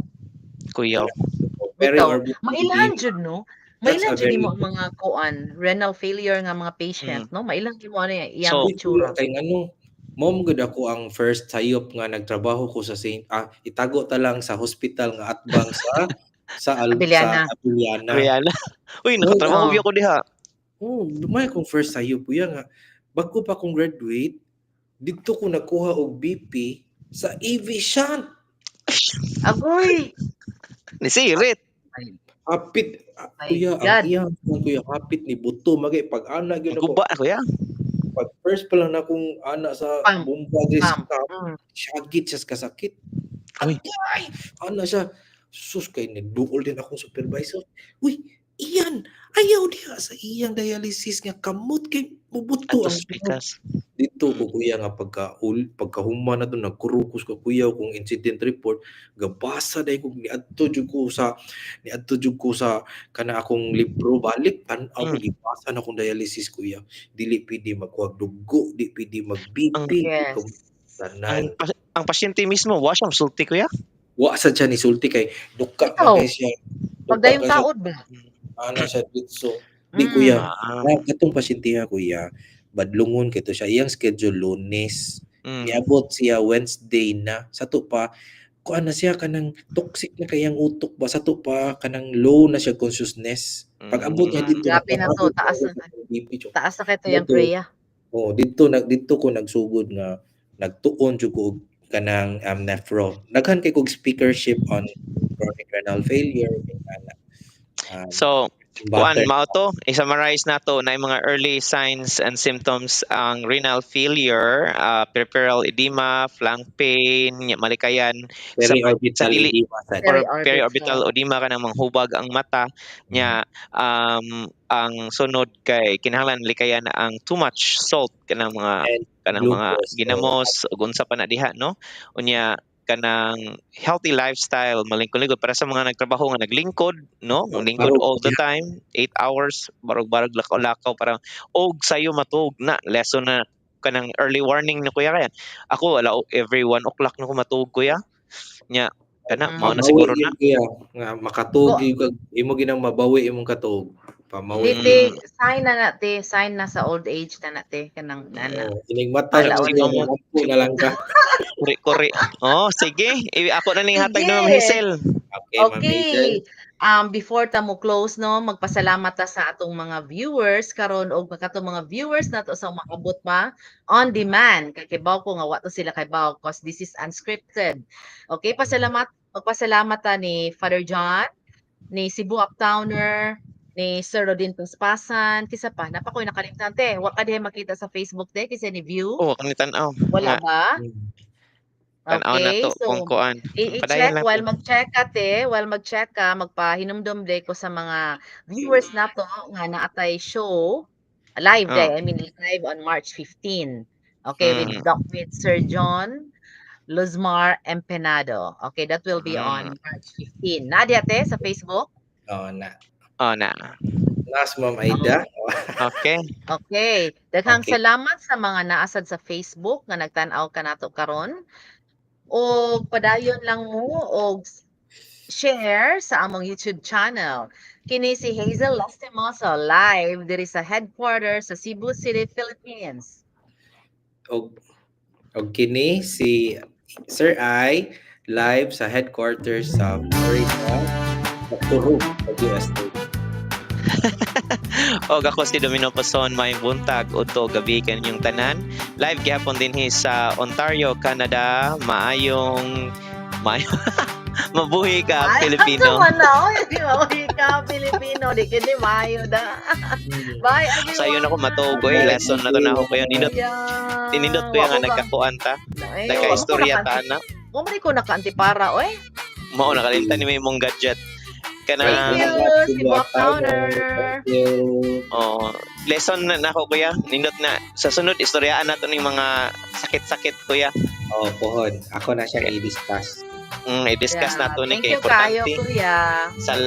Kuyaw. Bitaw. Periorbital Mailan edema. Jud, no? That's Mailan a jud very nimo ang mga kuan, renal failure nga mga patient, no? Mailan jud mo ano iyang So, itsura. Kay ngano mo man gud ako ang first sayop nga nagtrabaho ko sa Saint itago ta lang sa hospital nga atbang sa Abellana. Abellana. Abellana. Uy, nakatrabaho gyud ako diha. Oh, dumay akong first sayop, kuya, nga bag-o pa akong graduate, didto ko nagkuha og BP sa AV shunt. Agoy. Nisirit. Hapit My kuya, ang God. iyang kuya hapit ni buto magay pag ana gyud ako. Guba, kuya. Pag first pa lang na akong ana sa Pam. bomba diri sa Pam. top, syagit siya sa kasakit. Uy. Agay! Ana siya. Sus, kay nagduol din akong supervisor. Uy, iyan, ayaw diha sa iyang dialysis nga kamot kay mubuto Ato ang sa pikas. Dito ko, kuya, nga pagkahuman na to nagkurukos ko, kuya, kung incident report gabasa dai ko, niadto jud ko sa kana akong libro, balik tan-aw ko, gibasa na akong dialysis, kuya, dili pwede magkuhag dugo, di pwede mag BP. Tanan. Ang pasyente mismo wa siya sulti, kuya. Wa sad siya ni sulti kay duka man Ikaw, kay siya, duka pagdayong kay siya. taod ba? Ana siya ditso di, kuya. Ah. Katong pasyente ha, kuya, badlungon kay to siya, iyang schedule Lunes. Niabot siya Wednesday na. Sa to pa, kuan na siya kanang toxic na kayang utok ba, sa to pa kanang low na siya consciousness. Pag abot niya dito, Grabe na to, nagpapabot taas na na. ang BP, chok. Taas na kay to yung Dito, Freya. oh, dito ko nagsugod nga nagtuon jud ko og kanang nephro. Daghan kay kog speakership on chronic renal failure kay ana. So, Kuan Butter. Mao to, i-summarize nato na yung mga early signs and symptoms ang renal failure, peripheral edema, flank pain, malikayan sa Periorbital sa dili edema sad. or Periorbital. Periorbital edema, kanang manghubag ang mata nya. Ang sunod kay kinahanglan likayan ang too much salt, kanang mga And kanang mga glucose, so ginamos ug unsa pa na diha, no? Unya kanang healthy lifestyle, malingkod-lingkod para sa mga nagtrabaho nga naglingkod, no, lingkod Barog all the time, 8 hours, barog-barog, lakaw-lakaw para og sayo matuog na. Lesson na kanang early warning na, kuya, kaya ako wala, every 1 o'clock na ko matuog, kuya, nya kana mao na Mabawi siguro na. Yun, kuya, nga makatuog gyud kag imo ginang mabawi imong katuog, pamawi. Di, te, sign na na, te, sign na sa old age na na, te, kanang nana. Oh, inig mata Wala, na wala. kuya, mampo na lang ka. Kuri-kuri. Oh, sige. Ako na ning hatag Sige. na, Ma'am Hazel. Okay, Ma'am Hazel. Okay. Before ta mo close, no, magpasalamat ta sa atong mga viewers karon og katong mga viewers nato sa makabot pa on demand kay kibaw ko nga wa to sila kaybaw cause this is unscripted. Okay, pasalamat, magpasalamat ta ni Father John, ni Cebu Uptowner, ni Sir Rodin Paspasan, kisa pa, napa ko'y nakalimtan, te. Wa ka diha makita sa Facebook, te, kasi ni view. Oh, kani tan-aw. Wala Nga ba? Tan-aw na Okay, to so kung kuan. Padayon i-check lang. While mag-check ka, te, while mag-check ka, magpahinumdum de ko sa mga viewers nato nga naatay show live Oh. day, I mean live on March 15. Okay, with Doc, with Sir John Luzmar Empenado. Okay, that will be on March 15. Nadia, te, sa Facebook? Oh, na. Oh, na. Nas, Ma'am Aida. Okay. Okay. Daghang salamat sa mga naasad sa Facebook nga nagtan-aw kanato karon. Og padayon lang mo og share sa among YouTube channel. Kini si Hazel Lastimoso live diri sa headquarters sa Cebu City, Philippines. Og kini si Sir I live sa headquarters sa Florida, sa Turuk, sa USA. Og ako si Domino Pason, may buntag udto gabi kaninyong tanan. Live gihapon dinhi sa Ontario, Canada. Maayong maayo, mabuhi ka, Ay, Pilipino. Asa man na, oy, mabuhi ka, Pilipino. Di kini maayo da. Bye, everyone. Sayo na ko matuog oy, lesson na to na ako kayo. Nindot tinindot ko nga Wa ko nagkakuan ta. Ay, Nagka-istorya ta na. wa man ko naka-antipara, oy. Mao nakalimtan ni may imong gadget. Thank Kanang you, Cebu Uptowner. Thank you. Oh, lesson na nako, kuya. Nindot na sa sunod istoryaan nato ning mga sakit-sakit, kuya. Oh, pohon. Ako na siyang i-discuss. I-discuss nato ni Thank kay you kayo, importante. kuya. Sa